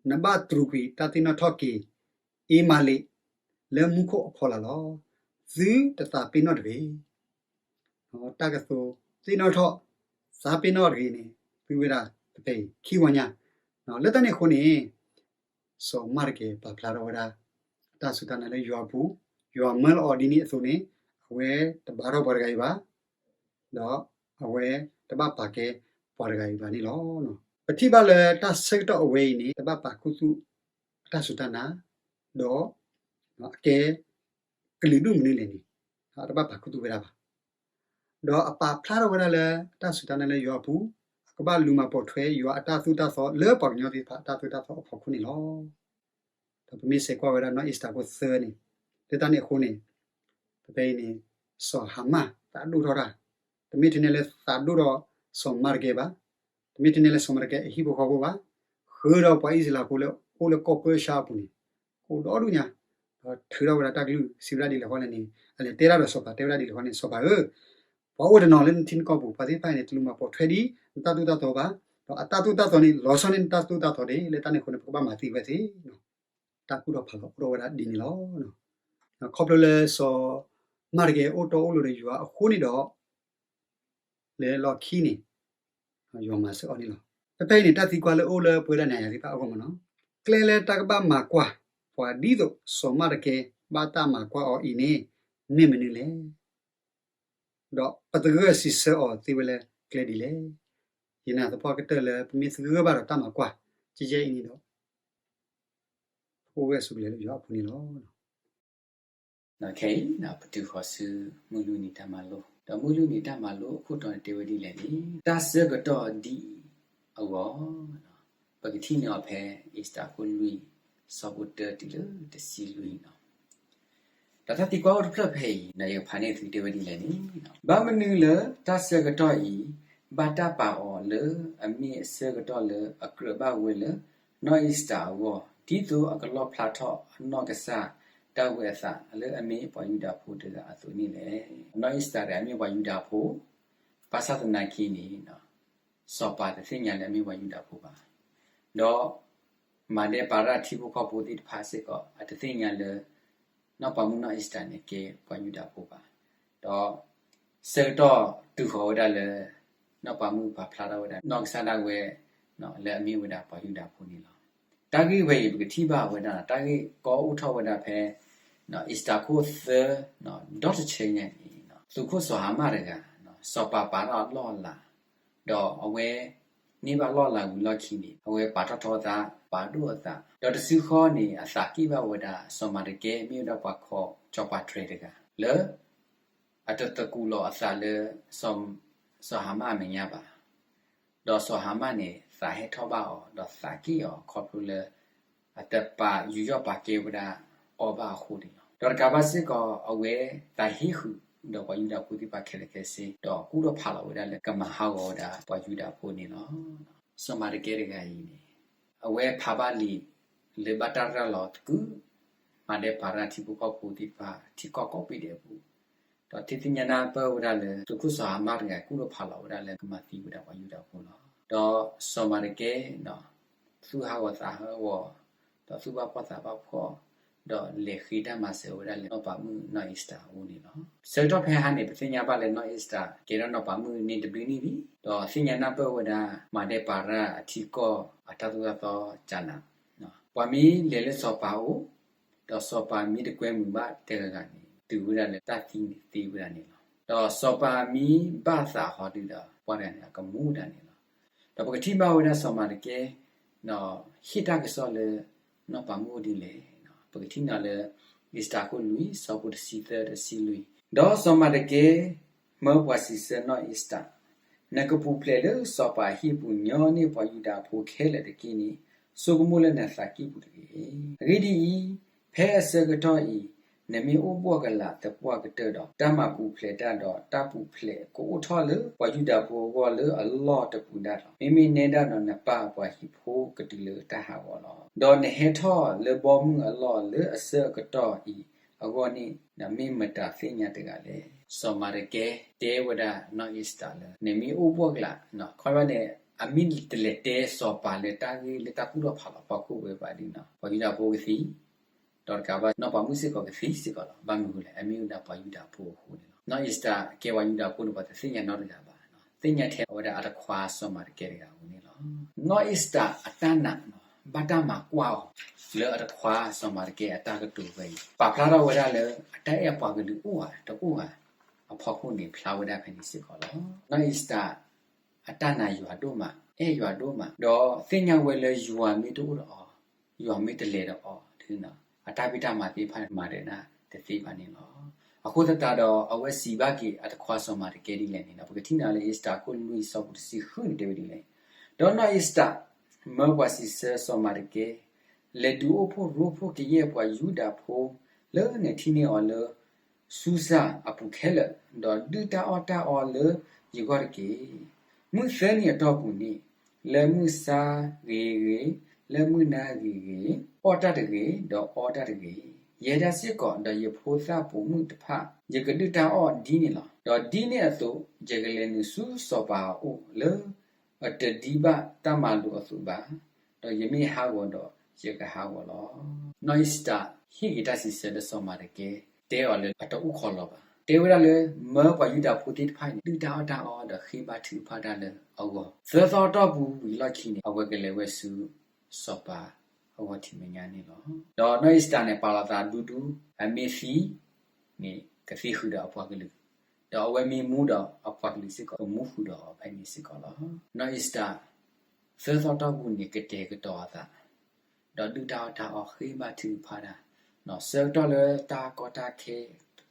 နဘၣ်တြူာ်ကွံာ်တၢ်သ့ၣ်နီၣ်ထီၣ်က့ၤ အ့မၤလ့း လၢမူခိၣ်အဖီလာ်လီၤ. သုတသးပ့ၤနီၣ်တဂ့ၤ. တၢ်ကသိးသ့ၣ်နီၣ်ထီၣ် သးပ့ၤနီၣ်တဂ့ၤန့ၣ် သုဝဲဒၣ်ဖဲအံၤခံဝီညါ, လၢတၢ်န့ၣ်အဃိန့ၣ် စီၤမၤရကဲပာ်ဖျါထီၣ်ဝဲဒၣ် အတၢ်စူၢ်တၢ်နာ်လၢယွၤအပူၤ, ယွၤမၢလီၤအီၤဒ်န့ၣ်အသိးန့ၣ် အဝဲတဘါထီၣ်ပှၤတဂၤအံၤဘၣ်, ဒီးအဝဲတဘၣ်ပာ်ကဲပှၤတဂၤအံၤဘၣ်န့ၣ်လီၤ. ပထံၣ်ဘၣ်လၢတၢ်ဆၢကတီၢ်အဝဲအံၤန့ၣ် တဘၣ်ပာ်ခူသူၣ်အတၢ်စူၢ်တၢ်နာ်, ဒီး အကဲ ကလုာ်ဒူၣ်မနုၤလဲၣ်န့ၣ် အတဘၣ်ပာ်ခူသူၣ်ဝဲဒၣ်ဘၣ်. ဒီးအပာ်ဖျါထီၣ်ဝဲဒၣ်လၢ တၢ်စူၢ်တၢ်နာ်လၢယွၤအပူၤ, အကဘၣ်လူၤမၤပိာ်ထွဲယွၤအတၢ်သိၣ်တၢ်သီလၢပှၤကညီသ့ၣ်တဖၣ်အတၢ်သိၣ်တၢ်သီအဖီခိၣ်န့ၣ်လီၤ. ဒီးပမ့ၢ်ဆဲးကွၢ်ဝဲဒၣ်နီၢ်အ့စတၢ်ခိၣ်သၢန့ၣ်, လၢတၢ်န့ၣ်အဃိန့ၣ် ဖဲဖဲအံၤန့ၣ် စီၤဟၤမၣ်သးဒိၣ်ထီၣ်တၢ်, တမ့ၢ်ထဲန့ၣ်လၢသးဒိၣ်ထီၣ်စီၤမၤရကဲဘၣ်, တမ့ၢ်ထဲန့ၣ်လၢစီၤမၤရကဲအဟံၣ်ဖိဃီဖိဘၣ်, ဃုာ်ဒီးပှၤအံၣ်စရ့လးဖိလၢအိၣ်လၢကီၢ်ပၢၢ်�ၡါအပူၤန့ၣ် ကအိၣ်ဒီဒူၣ်ညါ, ဒီးထုးထီၣ်ဝဲဒၣ်တၢ်ကလုၢ်စံးဝဲဒၣ်ဒ်လဲၣ်ဃီလဲၣ်န့ၣ်, အလဲၤတဲဒၣ်ဒီးစီၤပၤတဲဝဲဒၣ်ဒ်လဲၣ်ဃီန့ၣ်, စီၤပၤဧၢ, ပှၤအိၣ်တနီၤလၢနထံနကီၢ်ပူၤ ပှၤသ့ၣ်တဖၣ်အံၤန့ၣ် တလူၤမၤပိာ်ထွဲဒံးနတၢ်သိၣ်တၢ်သီဘၣ်, ဒီးအတၢ်သိၣ်တၢ်သီန့ၣ် လီၤဆီန့ၢ်နတၢ်သိၣ်တၢ်သီဒံး လၢတၢ်န့ၣ်အဃိန့ၣ် ပကဘၣ်မၤသံဝဲသ့ၣ် တၢ်ကူၣ်ထီၣ်ဖးလီၤအိၣ်ထီၣ်ဝဲဒၣ်ဒ်န့ၣ်လီၤ. ခီဖျိလၢစီၤမၢ်တကဲအိၣ်တီအိၣ်လိၤဒီးယွၤအဃိန့ၣ်ဒီး လၢလီၢ်ခံန့ၣ် ယွၤမၤစၢၤအီၤန့ၣ်လီၤ. ဖဲဖဲအံၤန့ၣ် တၢ်သံကွၢ်လၢအိၣ်လၢပဝဲဒၣ်နၤယၤသ့ၣ်တဖၣ်အဂီၢ်မ့ၢ်နီၤ, ကျဲလၢတၢ်ကဘၣ်မၤကွၢ် ပှၤဒ်သိးစီၤမၢ်တကဲဘၣ်တၢ်မၤကွၢ်အီၤအံၤန့ၣ် မ့ၢ်မနုၤလဲၣ်. ဒီးပသဂၢၢ်စံးဆၢအီၤသ့ဝဲလၢကျဲဒ်လဲၣ်. ယနာ်သပှၢ်ကတၢၢ်လၢ ပမ့ၢ်သဂၢၢ်ဘၣ်ဒီးတၢ်မၤကွၢ် ကဲကဲအံၤန့ၣ်ဒီး ပကအိၣ်ဂၢၢ်ဆိးကျၢၤလၢယွၤအပူၤန့ၣ်လီၤ. ခဲအံၤ ပတုၤဃီၤဆူမုၢ်လွံၢ်နံၤတၢ်မၤလိ, ဒီးမုၢ်လွံၢ်နံၤတၢ်မၤလိအခိၣ်တီန့ၣ်တဲဝဲဒ်လဲၣ်န့ၣ်, တၢ်ဆၢကတီၢ်ဒ်အံၤအဂီၢ်, ပကထံၣ်န့ၢ်အီၤဖဲ အ့စတၢ်ခိၣ်လွံၢ် ဆၢဖိတၢတုၤလၢတဆံလွံၢ်န့ၣ်လီၤ. ဒီးတၢ်သံကွၢ်အိၣ်တဖျၢၣ်ဖဲအံၤ ဒီးယကဖးန့ၢ်သုတဲဝဲဒ်လဲၣ်န့ၣ်, ဘၣ်မနုၤလၢတၢ်ဆၢကတီၢ်အံၤ ဘၣ်တၢ်ပာ်အီၤလၢအမ့ၢ်အဆၢကတီၢ်လၢအကြၢးဘၣ်ဝဲလၢ နီၢ်အ့စတၢ်အဂီၢ် ဒ်သိးအကလီၣ်ဖျါထီၣ်အနီၢ်ကစၢ်ဒၣ်ဝဲအသးလၢအမ့ၢ်ပှၤယူဒၤဖိတဂၤအသိးန့ၣ်လဲၣ်. နီၢ်အ့စတၢ်တဂၤမ့ၢ်ပှၤယူဒၤဖိ, ဘၣ်ဆၣ်သနာ်က့န့ၣ် စီၤပၤတသ့ၣ်ညါလၢအမ့ၢ်ပှၤယူဒၤဖိဘၣ်. ဒီး မၤဒဲပၤရၣ်ထံဖိကီၢ်ဖိသ့ၣ်တဖၣ်စ့ၢ်ကီး အတသ့ၣ်ညါလၢ နီၢ်ပၤမုၣ်နီၢ်အ့စတၢ်န့ၣ်ကဲပှၤယူဒၤဖိဘၣ်. ဒီး ဆၢကတီၢ်တုၤဃီၤဝဲဒၣ်လၢ နီၢ်ပၤမုၣ်ပာ်ဖျါထီၣ်ဝဲဒၣ် နီၢ်ကစၢ်ဒၣ်ဝဲ လၢအမ့ၢ်ဝဲဒၣ်ပှၤယူဒၤဖိန့ၣ်လီၤ. တၢ်ဂ့ၢ်ဝဲအံၤ ပကထံၣ်ဘၣ်ဝဲဒၣ် တၢ်ဂ့ၢ်ကီအိၣ်ထီၣ်ဝဲဒၣ်ဖဲ အ့စတၢ်ခိၣ်သၢ ဒီတဆၢညါန့ၣ် သုးခိၣ်စီၤဟၤမၣ်တဂၤ စီၤပၤပာ်ထီၣ်အလီၢ်အလၤ ဒီးအဝဲ န့ၢ်ဘၣ်လီၢ်လၤဝံၤလီၢ်ခံန့ၣ် အဝဲပာ်ထီၣ်ထီအသး ပာ်ဒိၣ်အသး ဒီးတစုဃီန့ၣ် အသးက့ၣ်ဘၣ်ဝဲဒၣ် စီၤမၤတကဲ မ့ၢ်ဝဲဒၣ်ပှၤခီ စီၤပၤတြဲၤတဂၤ လၢ အတသကူးလီၤအသးလၢ စီၤဟၤမၣ်အမဲာ်ညါဘၣ်. ဒီးစီၤဟၤမၣ်န့ၣ် သးဟဲထီၣ်ဘၣ်အီၤ ဒီးသးက့ၣ်အီၤခီဖျိလၢ အတပာ်ယူးယီၣ်ပာ်ကဲဝဲဒၣ်အီၤဘၣ်အဃိန့ၣ်လီၤ. ဒီးတကးဘၣ်စ့ၢ်ကီး အဝဲသးဟ့ၣ်ဃုာ်ဒီးပှၤယူဒၤဖိသ့ၣ်တဖၣ်ခဲလၢာ်ခဲဆ့ ဒီးကူၣ်ထီၣ်ဖးလီၤဝဲဒၣ်လၢကမၤဟးဂီၤဝဲဒၣ်ပှၤယူဒၤဖိန့ၣ်လီၤ. စီၤမၤတကဲတဂၤအံၤန့ၣ် အဝဲဖးဘၣ်လံာ်လၢဘၣ်တၢ်ရၤလီၤသကုၤ မၤဒဲပၤရၣ်ထံဖိကီၢ်ဖိသ့ၣ်တဖၣ် ထံကီၢ်ကိးဘ့ၣ်ဒဲးအပူၤ ဒီးထံၣ်သ့ၣ်ညါနၢ်ပၢၢ်ဝဲဒၣ်လၢ သုးခိၣ်စီၤဟၤမၣ်တဂၤ ကူၣ်ထီၣ်ဖးလီၤဝဲဒၣ်လၢကမၤသံဝဲဒၣ်ပှၤယူဒၤဖိလီၤ. ဒီးစီၤမၤတကဲ သူၣ်ဟးဂီၤသးဟးဂီၤ ဒီးသူၣ်ဘၣ်ဖှီၣ်သးဘၣ်ဖှီၣ် ဒီးလဲၤဃ့တၢ်မၤစၢၤဝဲဒၣ်လၢနီၢ်ပၤမုၣ်နီၢ်အ့စတၢ်အအိၣ်န့ၣ်လီၤ. ဆၢကတီၢ်ဖဲဟါန့ၣ် ပသ့ၣ်ညါဘၣ်လၢနီၢ်အ့စတၢ် ကဲထီၣ်နီၢ်ပၤမုၣ်န့ၣ်တဘျုးနံၣ်လံ, ဒီးသ့ၣ်ညါနၢ်ပၢၢ်ဝဲဒၣ် မၤဒဲပၤရၣ်အထံကီၢ်အတၢ်သိၣ်တၢ်သီကနး ပှၤမ့ၢ်လဲၤလၢစီၤပၤအအိၣ်, ဒီးစီၤပၤမ့ၢ်တကွဲမုာ်ဘၣ်တဂၤဂၤန့ၣ် တုၤဝဲဒၣ်လၢတၢ်သံန့ၣ်သ့ဝဲဒၣ်န့ၣ်လီၤ. ဒီးစီၤပၤမ့ၢ်ဘၣ်သးဟီဒုဒီး ပှၤတဂၤန့ၣ် အကမူဒၣ်န့ၣ်လီၤ. ဒီးပကထံၣ်ဘၣ်ဝဲဒၣ်စီၤမၤတကဲ ဟ့ၣ်တၢ်ကစီၣ်လၢ နီၢ်ပၤမုၣ်ဒ်လဲၣ်, ပကထံၣ်န့ၢ်လၢ အ့စတၢ်ခိၣ်လွံၢ် ဆၢဖိတဆံသၢ တဆံလွံၢ်, ဒီးစီၤမၤတကဲ မၢပှၤစံးဆၢနီၢ်အ့စတၢ်, နကပူၤဖျဲးလၢစီၤပၤအဟံၣ်ပူၤ ညီနုၢ်ပှၤယူဒၤဖိခဲလၢာ်တက့ၢ်န့ၣ် ဆိကမိၣ်လၢနသးကံၢ်ပူၤတဂ့ၤ. အဂ့ၢ်ဒ်အံၤ, ဖဲအဆၢကတီၢ်အံၤ နမ့ၢ်အိၣ်ဘှီၣ်ကလာ်သပှၢ်ကတၢၢ်ဒီး တၢ်မၤပူၤဖျဲးတၢ်ဒီး တၢ်ပူၤဖျဲးကအိၣ်ထီၣ်လၢပှၤယူဒၤဖိအဂီၢ်လၢအလီၢ်တပူၤဒၣ်လီၤ. မ့မ့ၢ်နဲဒၣ်ဒီးနပၢ်ပှၤဟံၣ်ဖိကတုၤလၢတၢ်ဟးဂီၤလီၤ. ဒီးနဟဲထီၣ်လၢဘီမုၢ်အလီၢ်လၢအဆၢကတီၢ်အံၤအဂီၢ်န့ၣ် နမ့ၢ်မတၤသ့ၣ်ညါတဂၤလဲၣ်. စီၤမၤတကဲတဲဝဲဒၣ်နီၢ်အ့စတၢ်လၢ နမ့ၢ်အိၣ်ဘှီၣ်ကလာ် ခီဖျိန့ၣ် အမ့ၢ်တလဲၤတဲစီၤပၤလၢတၢ်ဂ့ၢ်လၢတၢ်ကူၣ်ထီၣ်ဖးလီၤဖီခိၣ်ဝဲဘၣ်ဒီး ပှၤယူဒၤဖိကသံ ဒီးတကးဘၣ် နီၢ်ပၤမုၣ်စ့ၢ်ကီးကသံစ့ၢ်ကီးလီၤ. ဘၣ်မနုၤအဃိလဲၣ်, အမ့ၢ်ဝဲဒၣ်ပှၤယူဒၤဖိအဃိန့ၣ်လီၤ. နီၢ်အ့စတၢ်ကဲပှၤယူဒၤဖိန့ၣ် ပှၤတသ့ၣ်ညါနီတဂၤဘၣ်, သ့ၣ်ညါထဲအဝဲဒၣ်အတခွါစီၤမၤတကဲတဂၤအဃိန့ၣ်လီၤ. နီၢ်အ့စတၢ်အတၢ်နာ် ဘၣ်တၢ်မၤကွၢ်အီၤ လၢအတခွါစီၤမၤတကဲအတၢ်ကတိၤဝဲအံၤ ပာ်ဖျါထီၣ်ဝဲဒၣ်လၢ အတၢ်အဲၣ်ပှၤကလုာ်အိၣ်ဧါတအိၣ်ဧါ အဖီခိၣ်န့ၣ် ဖျါဝဲဒၣ်ဖဲန့ၣ်စ့ၢ်ကီးလီၤ. နီၢ်အ့စတၢ် အတၢ်နာ်ယွၤဒိၣ်မး, အဲၣ်ယွၤဒိၣ်မး, ဒီးသ့ၣ်ညါဝဲလၢယွၤမ့ၢ်တအိၣ်ဒီးအီၤ, ယွၤမ့ၢ်တလဲၤဒီးအီၤဒီး အတၢ်ဖံးတၢ်မၤသ့ၣ်တဖၣ်န့ၣ် မၤဒၣ်တသ့ဘၣ်န့ၣ်လီၤ. အဃိသတးဒီး အဝဲစံးဘၣ်က့ၤအတခွါစီၤမၤတကဲဒ်လဲၣ်န့ၣ်ဒီး ပကထံၣ်န့ၢ်လၢအ့စတၢ်ခိၣ်လွံၢ်ဆၢဖိတဆံဃုန့ၣ်တဲဝဲဒ်လဲၣ်, ဒီးနီၢ်အ့စတၢ် မၢပှၤစံးဆၢစီၤမၤတကဲ, လဲၤဒုးအိၣ်ဖှိၣ်ရိဖှိၣ်ကယဲၢ်ပှၤယူဒၤဖိ လၢနထံၣ်န့ၢ်အီၤလၢ စူစၢ်အပူၤခဲလၢာ်, ဒီးဒုၣ်တၢ်အီၣ်တၢ်အီလၢယဂီၢ်တက့ၢ်. မုၢ်သၢနံၤအတီၢ်ပူၤန့ၣ်, လၢမုၢ်ဆါဂ့ၤဂ့ၤ, လၢမုၢ်နၤဂ့ၤဂ့ၤ, အီၣ်တၢ်တဂ့ၤ, ဒီးအီတၢ်တဂ့ၤ ယဲဒၣ်စ့ၢ်ကီးဒီးယဖိသၣ်ပိာ်မုၣ်တဖၣ် ယကဒုၣ်တၢ်အီၣ်ဒ်န့ၣ်လီၤ. ဒီးဒ်န့ၣ်အသိး ယကလဲၤနုာ်ဆူစီၤပၤအအိၣ် လၢအတဒံးဘၣ်တၢ်မၤလိာ်အသိးဘၣ်, ဒီးယမ့ၢ်ဟးဂီၤဒီးယကဟးဂီၤလီၤ. နီၢ်အ့ၤစတၢ်ဟ့ၣ်က့ၤတၢ်စံးဆၢလၢစီၤမၤရကဲ တဲအီၤလၢအတအိၣ်ခိးလီၤဘၣ်. တဲဝဲဒၣ်လၢ မၢပှၤယူဒၤဖိသ့ၣ်တဖၣ်အံၤန့ၣ် ဒုၣ်တၢ်အီၣ်တၢ်အီဒီးဃ့ဘါထုကဖၣ်တၢ်လၢအဂီၢ်, သၢသီတီၢ်ပူၤဝံၤလီၢ်ခံန့ၣ် အဝဲကလဲၤဝဲဆူစီၤပၤအဂီၢ်ထံးမဲာ်ညါန့ၣ်လီၤ. ဒီးနီၢ်အ့ၤစတၢ်န့ၣ် ပာ်လီၤသးဒူဒူ, အမ့ၢ်သံန့ၣ် ကသံဃုာ်ဒီးအပှၤကလုာ်, ဒီးအဝဲမ့ၢ်မူဒီးအပှၤကလုာ်စ့ၢ်ကီး ကမူဃုာ်ဒီးအီၤဖဲန့ၣ်စ့ၢ်ကီးလီၤ. နီၢ်အ့ၤစတၢ် သၢသီတီၢ်ပူၤန့ၣ် ကတဲာ်ကတီၤအသး ဒီးဒုၣ်တၢ်အီၣ်တၢ်အီ ဃ့ဘါထုကဖၣ်တၢ်, ဆၢကတီၢ်လၢတၢ်ကီတၢ်ခဲ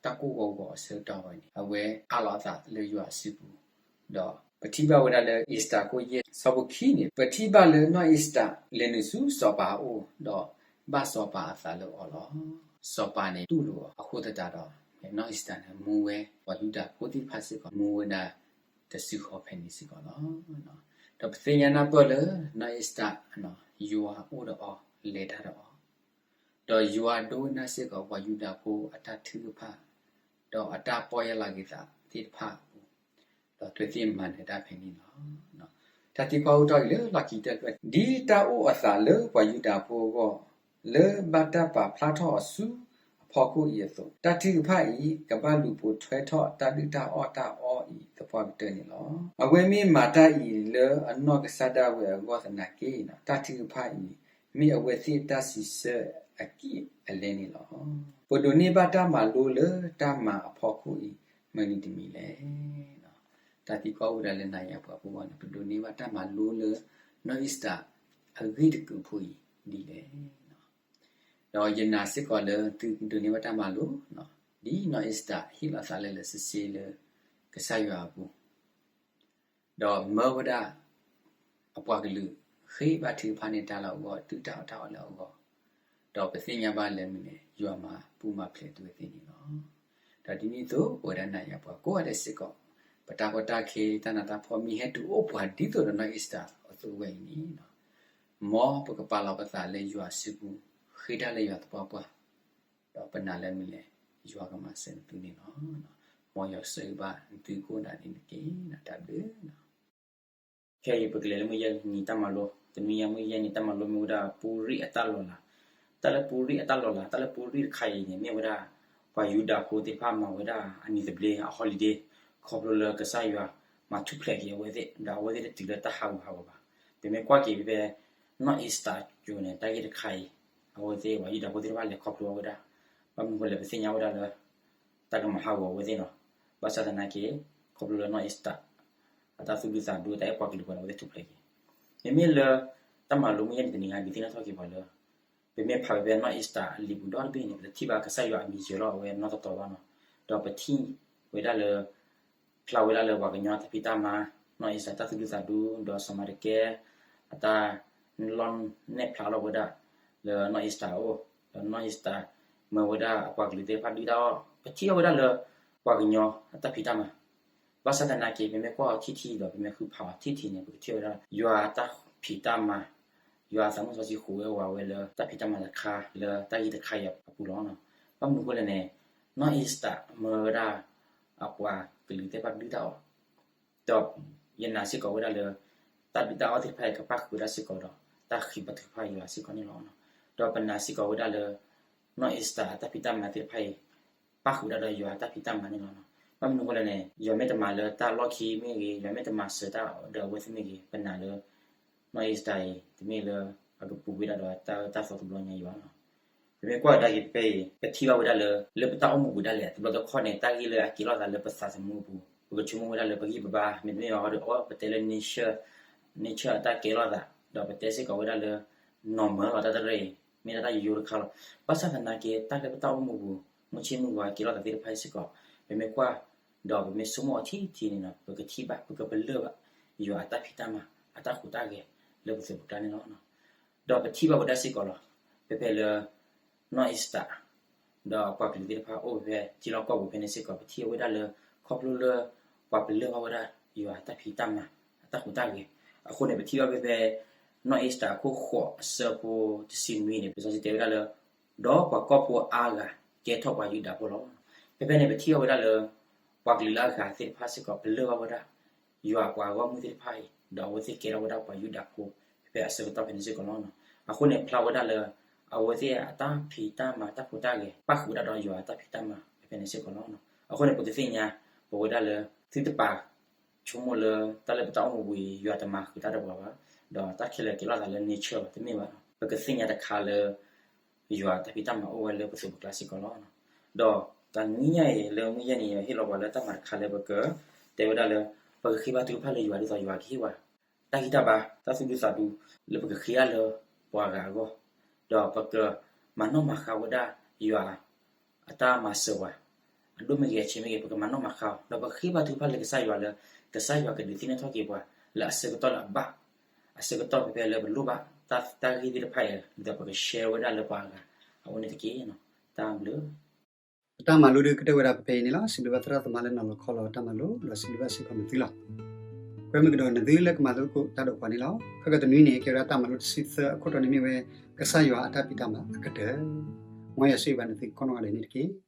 တၢ်ကိၢ်ဂီၤဂီၤအဆၢကတီၢ်ဝဲန့ၣ် အဝဲအးလီၤအသးလၢယွၤအစုပူၤ, ဒီးပထံၣ်ဘၣ်ဝဲဒၣ်လၢအ့ၤစတၢ်ခိၣ်ယဲၢ် ဆၢဖိခံန့ၣ် ပထံၣ်ဘၣ်လၢနီၢ်အ့ၤစတၢ်လဲၤနုာ်ဆူစီၤပၤအအိၣ် ဒီးဘၣ်စီၤပၤအသးလၢအီၤလီၤ. စီၤပၤန့ၣ်တူၢ်လိာ်အီၤအဃိသတးဒီး နီၢ်အ့ၤစတၢ်န့ၣ် မူဝဲပှၤယူဒၤဖိသ့ၣ်တဖၣ်စ့ၢ်ကီး မူဝဲဒၣ်တစုဃီဖဲန့ၣ်စ့ၢ်ကီးလီၤ. ဒီးပသ့ၣ်ညါနၢ်ပၢၢ်လၢ နီၢ်အ့ၤစတၢ် ယွၤအိၣ်ဒီးအီၤ လဲၤတၢ်ဒီးအီၤ, ဒီးယွၤဒိကနၣ်စ့ၢ်ကီးပှၤယူဒၤဖိအတၢ်ထုကဖၣ် ဒီးအတၢ်ပီၢ်ယၢ်လီၤက့ၤသးသ့ၣ်တဖၣ်အပူၤ, ဒီးအဝဲသ့ၣ်မၤနၢၤတၢ်ဖဲန့ၣ်လီၤ. တၢ်သံကွၢ်အိၣ်ထီၣ်အံၤလၢလီၢ်ခံကတၢၢ်တဖၣ် ဒ်တၢ်အိၣ်အသးလၢပှၤယူဒၤဖိအဂီၢ် လၢဘၣ်တၢ်ပာ်ဖျါထီၣ်အီၤဆူအဖီခိၣ်အံၤအသိး, တၢ်ထုကဖၣ်အံၤ ကဘၣ်လူၤပိာ်ထွဲထီၣ်တၢ်ဒုၣ်တၢ်အီၣ်တၢ်အီအံၤသပှၢ်ကတၢၢ်န့ၣ်လီၤ. အဝဲမ့ၢ်မၤတၢ်အံၤလၢအနီၢ်ကစၢ်ဒၣ်ဝဲအဂီၢ်သနာ်က့, တၢ်ထုကဖၣ်အံၤ မ့ၢ်အဝဲသ့ၣ်တၢ်စံးဆၢအကံၢ်အလဲန့ၣ်လီၤ. ပဒိးန့ၢ်ဘၣ်တၢ်မၤလိလၢတၢ်မၤအဖီခိၣ်အံၤ မနုၤတမံၤလဲၣ်. တၢ်သံကွၢ်အိၣ်ဝဲဒၣ်လၢနၤယၤပှၤကိးဂၤန့ၣ် ပဒိးန့ၢ်ဘၣ်တၢ်မၤလိလၢ နီၢ်အ့ၤစတၢ်အဂ့ၢ်တကုးဖိအံၤဒ်လဲၣ်. ဒီးယနာ်စ့ၢ်ကီးလၢသုဒိးန့ၢ်ဘၣ်တၢ်မၤလိ ဒ်နီၢ်အ့ၤစတၢ်ဟ့ၣ်လီၤသးလၢလၢာ်ဆ့ဆ့လၢကစၢ်ယွၤအပူၤ ဒီးမၢဝဲဒၣ် အပှၤကလုာ်ဃ့ဘါထုကဖၣ်န့ၢ်တၢ်လၢအဂီၢ် ဒုၣ်တၢ်အီၣ်တၢ်အီလၢအဂီၢ်, ဒီးပသ့ၣ်ညါဘၣ်လၢမနုၤလဲၣ် ယွၤမၤပူၤမၤဖျဲးသုဝဲသ့ၣ်န့ၣ်လီၤ. ဒီးဒ်န့ၣ်အသိး ပဝဲဒၣ်နၤယၤပှၤကိးဂၤဒဲးစ့ၢ်ကီး ပတၢ်ကီတၢ်ခဲ တၢ်နးတၢ်ဖှီၣ်မ့ၢ်ဟဲတုၤအိၣ်ပှၤဒ်သိးဒီးနီၢ်အ့ၤစတၢ်အသိးဝဲအံၤန့ၣ် မ်ပကပာ်လီၤပသးလၢယွၤစုပူၤ ဃ့တၢ်လၢယွၤသပှၢ်ပှၢ်, ဒီးပနာ်လၢမနုၤလဲၣ် ယွၤကမၤစၢၤနသုန့ၣ်လီၤ. မ်ယွၤစၢဂ့ၤဘၣ်နသုကိးဂၤဒဲးန့ၣ်တက့ၢ်. တၢ်ဘျုး ခဲအံၤပကလဲၤလၢမုၢ်ယဲၢ်နံၤတၢ်မၤလိ, တနွံညါမုၢ်ယဲၢ်နံၤတၢ်မၤလိမ့ၢ်ဝဲဒၣ် ပူၤရံၣ်အတၢ်လီၤလး, တၢ်လၢပူၤရံၣ်အတၢ်လီၤလး တၢ်လၢပူၤရံၣ်တခါအံၤန့ၣ် မ့ၢ်ဝဲဒၣ် ပှၤယူဒၤဖိသ့ၣ်တဖၣ်မၤဝဲဒၣ်အနံၤသဘျ့အ holiday ခီဖျိလၢကစၢ်ယွၤမၤထူၣ်ဖျဲးက့ၤအဝဲသ့ၣ် ဒီးအဝဲသ့ၣ်တတုၤလၢတၢ်ဟးဂူာ်ဟးဂီၤဘၣ်. ပမ့ၢ်ကွၢ်က့ၤဖဲ နီၢ်အ့ၤစတၢ်အစိၤန့ၣ် တၢ်ဂ့ၢ်တခါအံၤ အဝဲသ့ၣ်ပှၤယူဒၤဖိသ့ၣ်တဖၣ်လဲၤခီဖျိဝဲဒၣ်, ဘၣ်မနုၤဃိလဲၣ် ပသ့ၣ်ညါဝဲဒၣ်လၢ တၢ်ကမၤဟးဂီၤအဝဲသ့ၣ်နီၤ, ဘၣ်ဆၣ်သနာ်က့ ခီဖျိလၢနီၢ်အ့ၤစတၢ် အတၢ်သူၣ်ဒူသးဒူ တၢ်အဲၣ်ပှၤကလုာ်အဃိန့ၣ် အဝဲသ့ၣ်ထူၣ်ဖျဲးက့ၤ. မ့မ့ၢ်လၢ တၢ်မၤလိမုၢ်ယဲၢ်နံၤတနံၤညါ ဒုးသ့ၣ်နီၣ်ထီၣ်က့ၤပှၤလၢ ပမ့ၢ်ဖးဝဲဖဲနီၢ်အ့ၤစတၢ်အလံာ်ပူၤဒီတဘ့ၣ်န့ၣ် ပတထံၣ်ဘၣ်ကစၢ်ယွၤအမံၤစၢၤလီၤအဝဲနီတတီၤဘၣ်နီၤ, ဒီးပထံၣ်ဝဲဒၣ်လၢ ဖျါဝဲဒၣ်လၢပှၤကညီတၢ်ဖံးတၢ်မၤ, နီၢ်အ့ၤစတၢ်တၢ်သူၣ်ဒူသးဒူ ဒီးစီၤမၤဒကဲ အတၢ်လီၢ်နဲၣ်ဖျါထီၣ်ဝဲဒၣ် လၢနီၢ်အ့ၤစတၢ်အအိၣ်, ဒီးနီၢ်အ့ၤစတၢ်မၢဝဲဒၣ်အပှၤကလုာ်သ့ၣ်တဖၣ်ဒုၣ်တၢ်အီၣ်, ပထံၣ်ထီၣ်ဝဲဒၣ်လၢ ပှၤကညီအတၢ်ဖံးတၢ်မၤ, ဘၣ်ဆၣ်သနာ်က့ ပမ့ၢ်ကွၢ်အီၤထံထံဒီး ပမ့ၢ်ဃုဖးအီၤထံထံန့ၣ် ပကထံၣ်ဝဲဒၣ် ယွၤအတၢ်ဖံးတၢ်မၤ, ယွၤအသးမုၢ်စီဆှံဃိးဝဲဝးဝဲလၢတၢ်ဖံးတၢ်မၤတခါ လၢတၢ်ဂ့ၢ်တခါအံၤအပူၤလီၤ. ဘၣ်မနုၤအဃိလဲၣ်န့ၣ် နီၢ်အ့ၤစတၢ်မၢဝဲဒၣ် အပှၤကလုာ်သ့ၣ်တဖၣ်ဒုၣ်တၢ်အီၣ်, ဒီးယနာ်စ့ၢ်ကီးဝဲဒၣ်လၢ တၢ်ဒုၣ်တၢ်အီၣ်သ့ၣ်တဖၣ်အံၤ ကပၣ်ဃုာ်ဝဲဒၣ်စ့ၢ်ကီးဒီး တၢ်ဃ့ဘါထုကဖၣ်ယွၤစ့ၢ်ကီးန့ၣ်လီၤ. ဒီးပနာ်စ့ၢ်ကီးဝဲဒၣ်လၢ နီၢ်အ့ၤစတၢ်အတၢ်ဖံးတၢ်မၤသ့ၣ်တဖၣ်အံၤ ပၣ်ဃုာ်ဝဲဒၣ်ဒီးယွၤအတၢ်ဖံးတၢ်မၤန့ၣ်လီၤ. ဘၣ်မနုၤအဃိလဲၣ်န့ၣ် ယွၤမ့ၢ်တမၤလၢတၢ်လီၢ်ခံမ့ၢ်ဂ့ၤ, ယွၤမ့ၢ်တမၤစၢၤတၢ်ဒီးအဝဲသ့ၣ်မ့ၢ်ဂ့ၤ, ပနာ်လၢ နီၢ်အ့ၤစတၢ်အံၤ တမ့ၢ်လၢအကပူၤဝဲဒၣ်ဒီးတၢ်အၢတၢ်သီတဘျီညါအံၤဘၣ်. ပမ့ၢ်ကွၢ်ကဒါက့ၤဖဲအံၤ ပထံၣ်ဘၣ်ဝဲဒၣ်လၢ လၢပတၢ်အိၣ်မူပူၤဒၣ်လဲာ် တဘျီတခီၣ်န့ၣ် တၢ်ဂ့ၢ်လၢအကဲထီၣ်သးလၢပသးသမူအပူၤ ပကဆိကမိၣ်ဝဲဒၣ်လၢပဂံၢ်ပဘါ မ့တမ့ၢ်ဘၣ်ဒီး ပတဲလၢ nature, nature အတၢ်ကဲထီၣ်သး ဒီးပတဲစ့ၢ်ကီးဝဲဒၣ်လၢ normal လီၤ တၢ်တရၢအံၤ မ့ၢ်ဒၣ်တၢ်ယိယိတခါလီၤ. ဘၣ်ဆၣ်သနာ်က့ တၢ်လၢပတၢ်အိၣ်မူပူၤ မုၢ်ဆ့ၣ်မုၢ်ဂီၤကဲထီၣ်သးသ့ၣ်တဖၣ်အံၤစ့ၢ်ကီး ပမ့ၢ်ကွၢ် ဒီးပမ့ၢ်ဆိကမိၣ်အီၤထံထံန့ၣ်ဒီး ပကထံၣ်ဘၣ် ပကပလၢၢ်ဘၣ် ယွၤအတၢ်ဖံးတၢ်မၤ အတၢ်ဟူးတၢ်ဂဲၤ လၢပသးပူၤကျါန့ၣ်လီၤ. ဒီးပထံၣ်ဘၣ်ဝဲဒၣ်စ့ၢ်ကီးလီၤ. ဖဲဖဲလၢ နီၢ်အ့ၤစတၢ် ဒီးအပှၤကလုာ်သ့ၣ်တဖၣ်အိၣ်ဖဲထံလီၢ်ကီၢ်ပူၤဖဲန့ၣ်စ့ၢ်ကီး ပထံၣ်ဝဲဒၣ်လၢ ခီဖျိလၢ ပှၤပလၢၢ်ဘၣ်ဝဲဒၣ် ယွၤအတၢ်ဖံးတၢ်မၤ အတၢ်ဟူးတၢ်ဂဲၤ အဃိန့ၣ် ပထံၣ်ဘၣ်ဖဲဖဲ နီၢ်အ့ၤစတၢ်အခိၣ်ဃိးအဆၢဖိတဆံနွံန့ၣ် လံာ်စီဆှံတဲဝဲဒၣ်လၢ ဒီးပှၤကီၢ်ဖိအါဂၤကဲထီၣ်ပှၤယူဒၤဖိလီၤ. ဖဲဖဲန့ၣ် ပထံၣ်အီၤဝဲဒၣ်လၢ ပှၤကလုာ်လၢအဂၤသ့ၣ်တဖၣ်စ့ၢ်ကီး ပလၢၢ်ဘၣ်ဝဲဒၣ် ယွၤပှၤဂီၢ်မုၢ်သ့ၣ်တဖၣ်အံၤ ဒီးအဝဲသ့ၣ်ကဲထီၣ်ဝဲဒၣ်ပှၤယူဒၤဖိ ဖဲဖဲအဆၢကတီၢ်ဖဲန့ၣ်စ့ၢ်ကီးလီၤ. အဃိန့ၣ် ဖျါဝဲဒၣ်လၢ အဝဲသ့ၣ်အတၢ်ဖံးတၢ်မၤတၢ်ဖိတၢ်ဂဲၤ ပၣ်ဃုာ်ဝဲဒၣ်ဒီးယွၤအတၢ်ဖံးတၢ်မၤ ဖဲဖဲန့ၣ်စ့ၢ်ကီးလီၤ. အဃိန့ၣ် ပကသ့ၣ်ညါ ပဝဲဒၣ်လၢ သုတပာ် ဆိကမိၣ်လၢတၢ်လၢပတၢ်အိၣ်မူပူၤအံၤ ယွၤတမၤဃုာ်တၢ်ဒီးပှၤဘၣ်, ဒီးတၢ်ခဲလၢာ်ကဲထီၣ်သးလၢ nature ဘၣ်, တမ့ၢ်ဘၣ်. ပကသ့ၣ်ညါတခါလၢ ယွၤတၢ်ဖံးတၢ်မၤအိၣ်ဝဲလၢပသိးပကျါစ့ၢ်ကီးလီၤ. ဒီးတနွံညါအံၤ လၢမုၢ်ယဲၢ်နံၤ ဟ့ၣ်လီၤပှၤလၢတၢ်မၤတခါလၢပက တဲဝဲဒၣ်လၢ ပကဃ့ဘါထုကဖၣ်လၢယွၤ ဒ်သိးယွၤကဟ့ၣ်ပှၤ တၢ်ဂံၢ်တၢ်ဘါ တၢ်သူၣ်ဒူသးဒူ လၢပကဃ့အါလၢပှၤဂၤအဂီၢ်, ဒီးပကမၤနီၣ်မၤဃါဝဲဒၣ်ယွၤ အတၢ်မၤစၢၤပှၤ, အဒိၣ်မ့ၢ်ဂ့ၤ အဆံးမ့ၢ်ဂ့ၤ ပကမၤနီၣ်မၤဃါအီၤ, ဒီးပဃ့ဘါထုကဖၣ်လၢကစၢ်ယွၤလၢ ကစၢ်ယွၤကဒုးသ့ၣ်နီၣ်ထီၣ်က့ၤပှၤ လၢအဆၢကတီၢ်လၢအဘၣ်, အဆၢကတီၢ်ဖဲဖဲလၢပလိၣ်ဘၣ် တၢ်ဂ့ၢ်သ့ၣ်တဖၣ်အံၤ ဒီးပက share ဝဲဒၣ်လၢပှၤအဂၤ အဝဲန့ၣ်တက့ၢ်. တၢ်ဘျုး ပတၢ်မၤလိဒုးကတၢၢ်ဝဲဒၣ်ဖဲဖဲအံၤန့ၣ်လီၤ. စံးဘျုးဘၣ်သရၣ်သမါလၢနီၤလီၤခီလီၤတၢ်မၤလိ ဒီးစံးဘျုးဘၣ်စ့ၢ်ကီးနသုလီၤ. ကွဲမုာ်ကဒီးနသုလၢကမၤလိသကိးတၢ်ဒီးပှၤန့ၣ်လီၤ. ခဲကတနွံန့ၣ် ကဲဝဲဒၣ်တၢ်မၤလိတဆံသၢ အခိၣ်တီန့ၣ်မ့ၢ်ဝဲ ကစၢ်ယွၤအတၢ်ဖံးတၢ်မၤအကတၢၢ်. မ်ယွၤဆိၣ်ဂ့ၤဘၣ်နသုကိးနီၢ်ဂၤဒဲးန့ၣ်တက့ၢ်.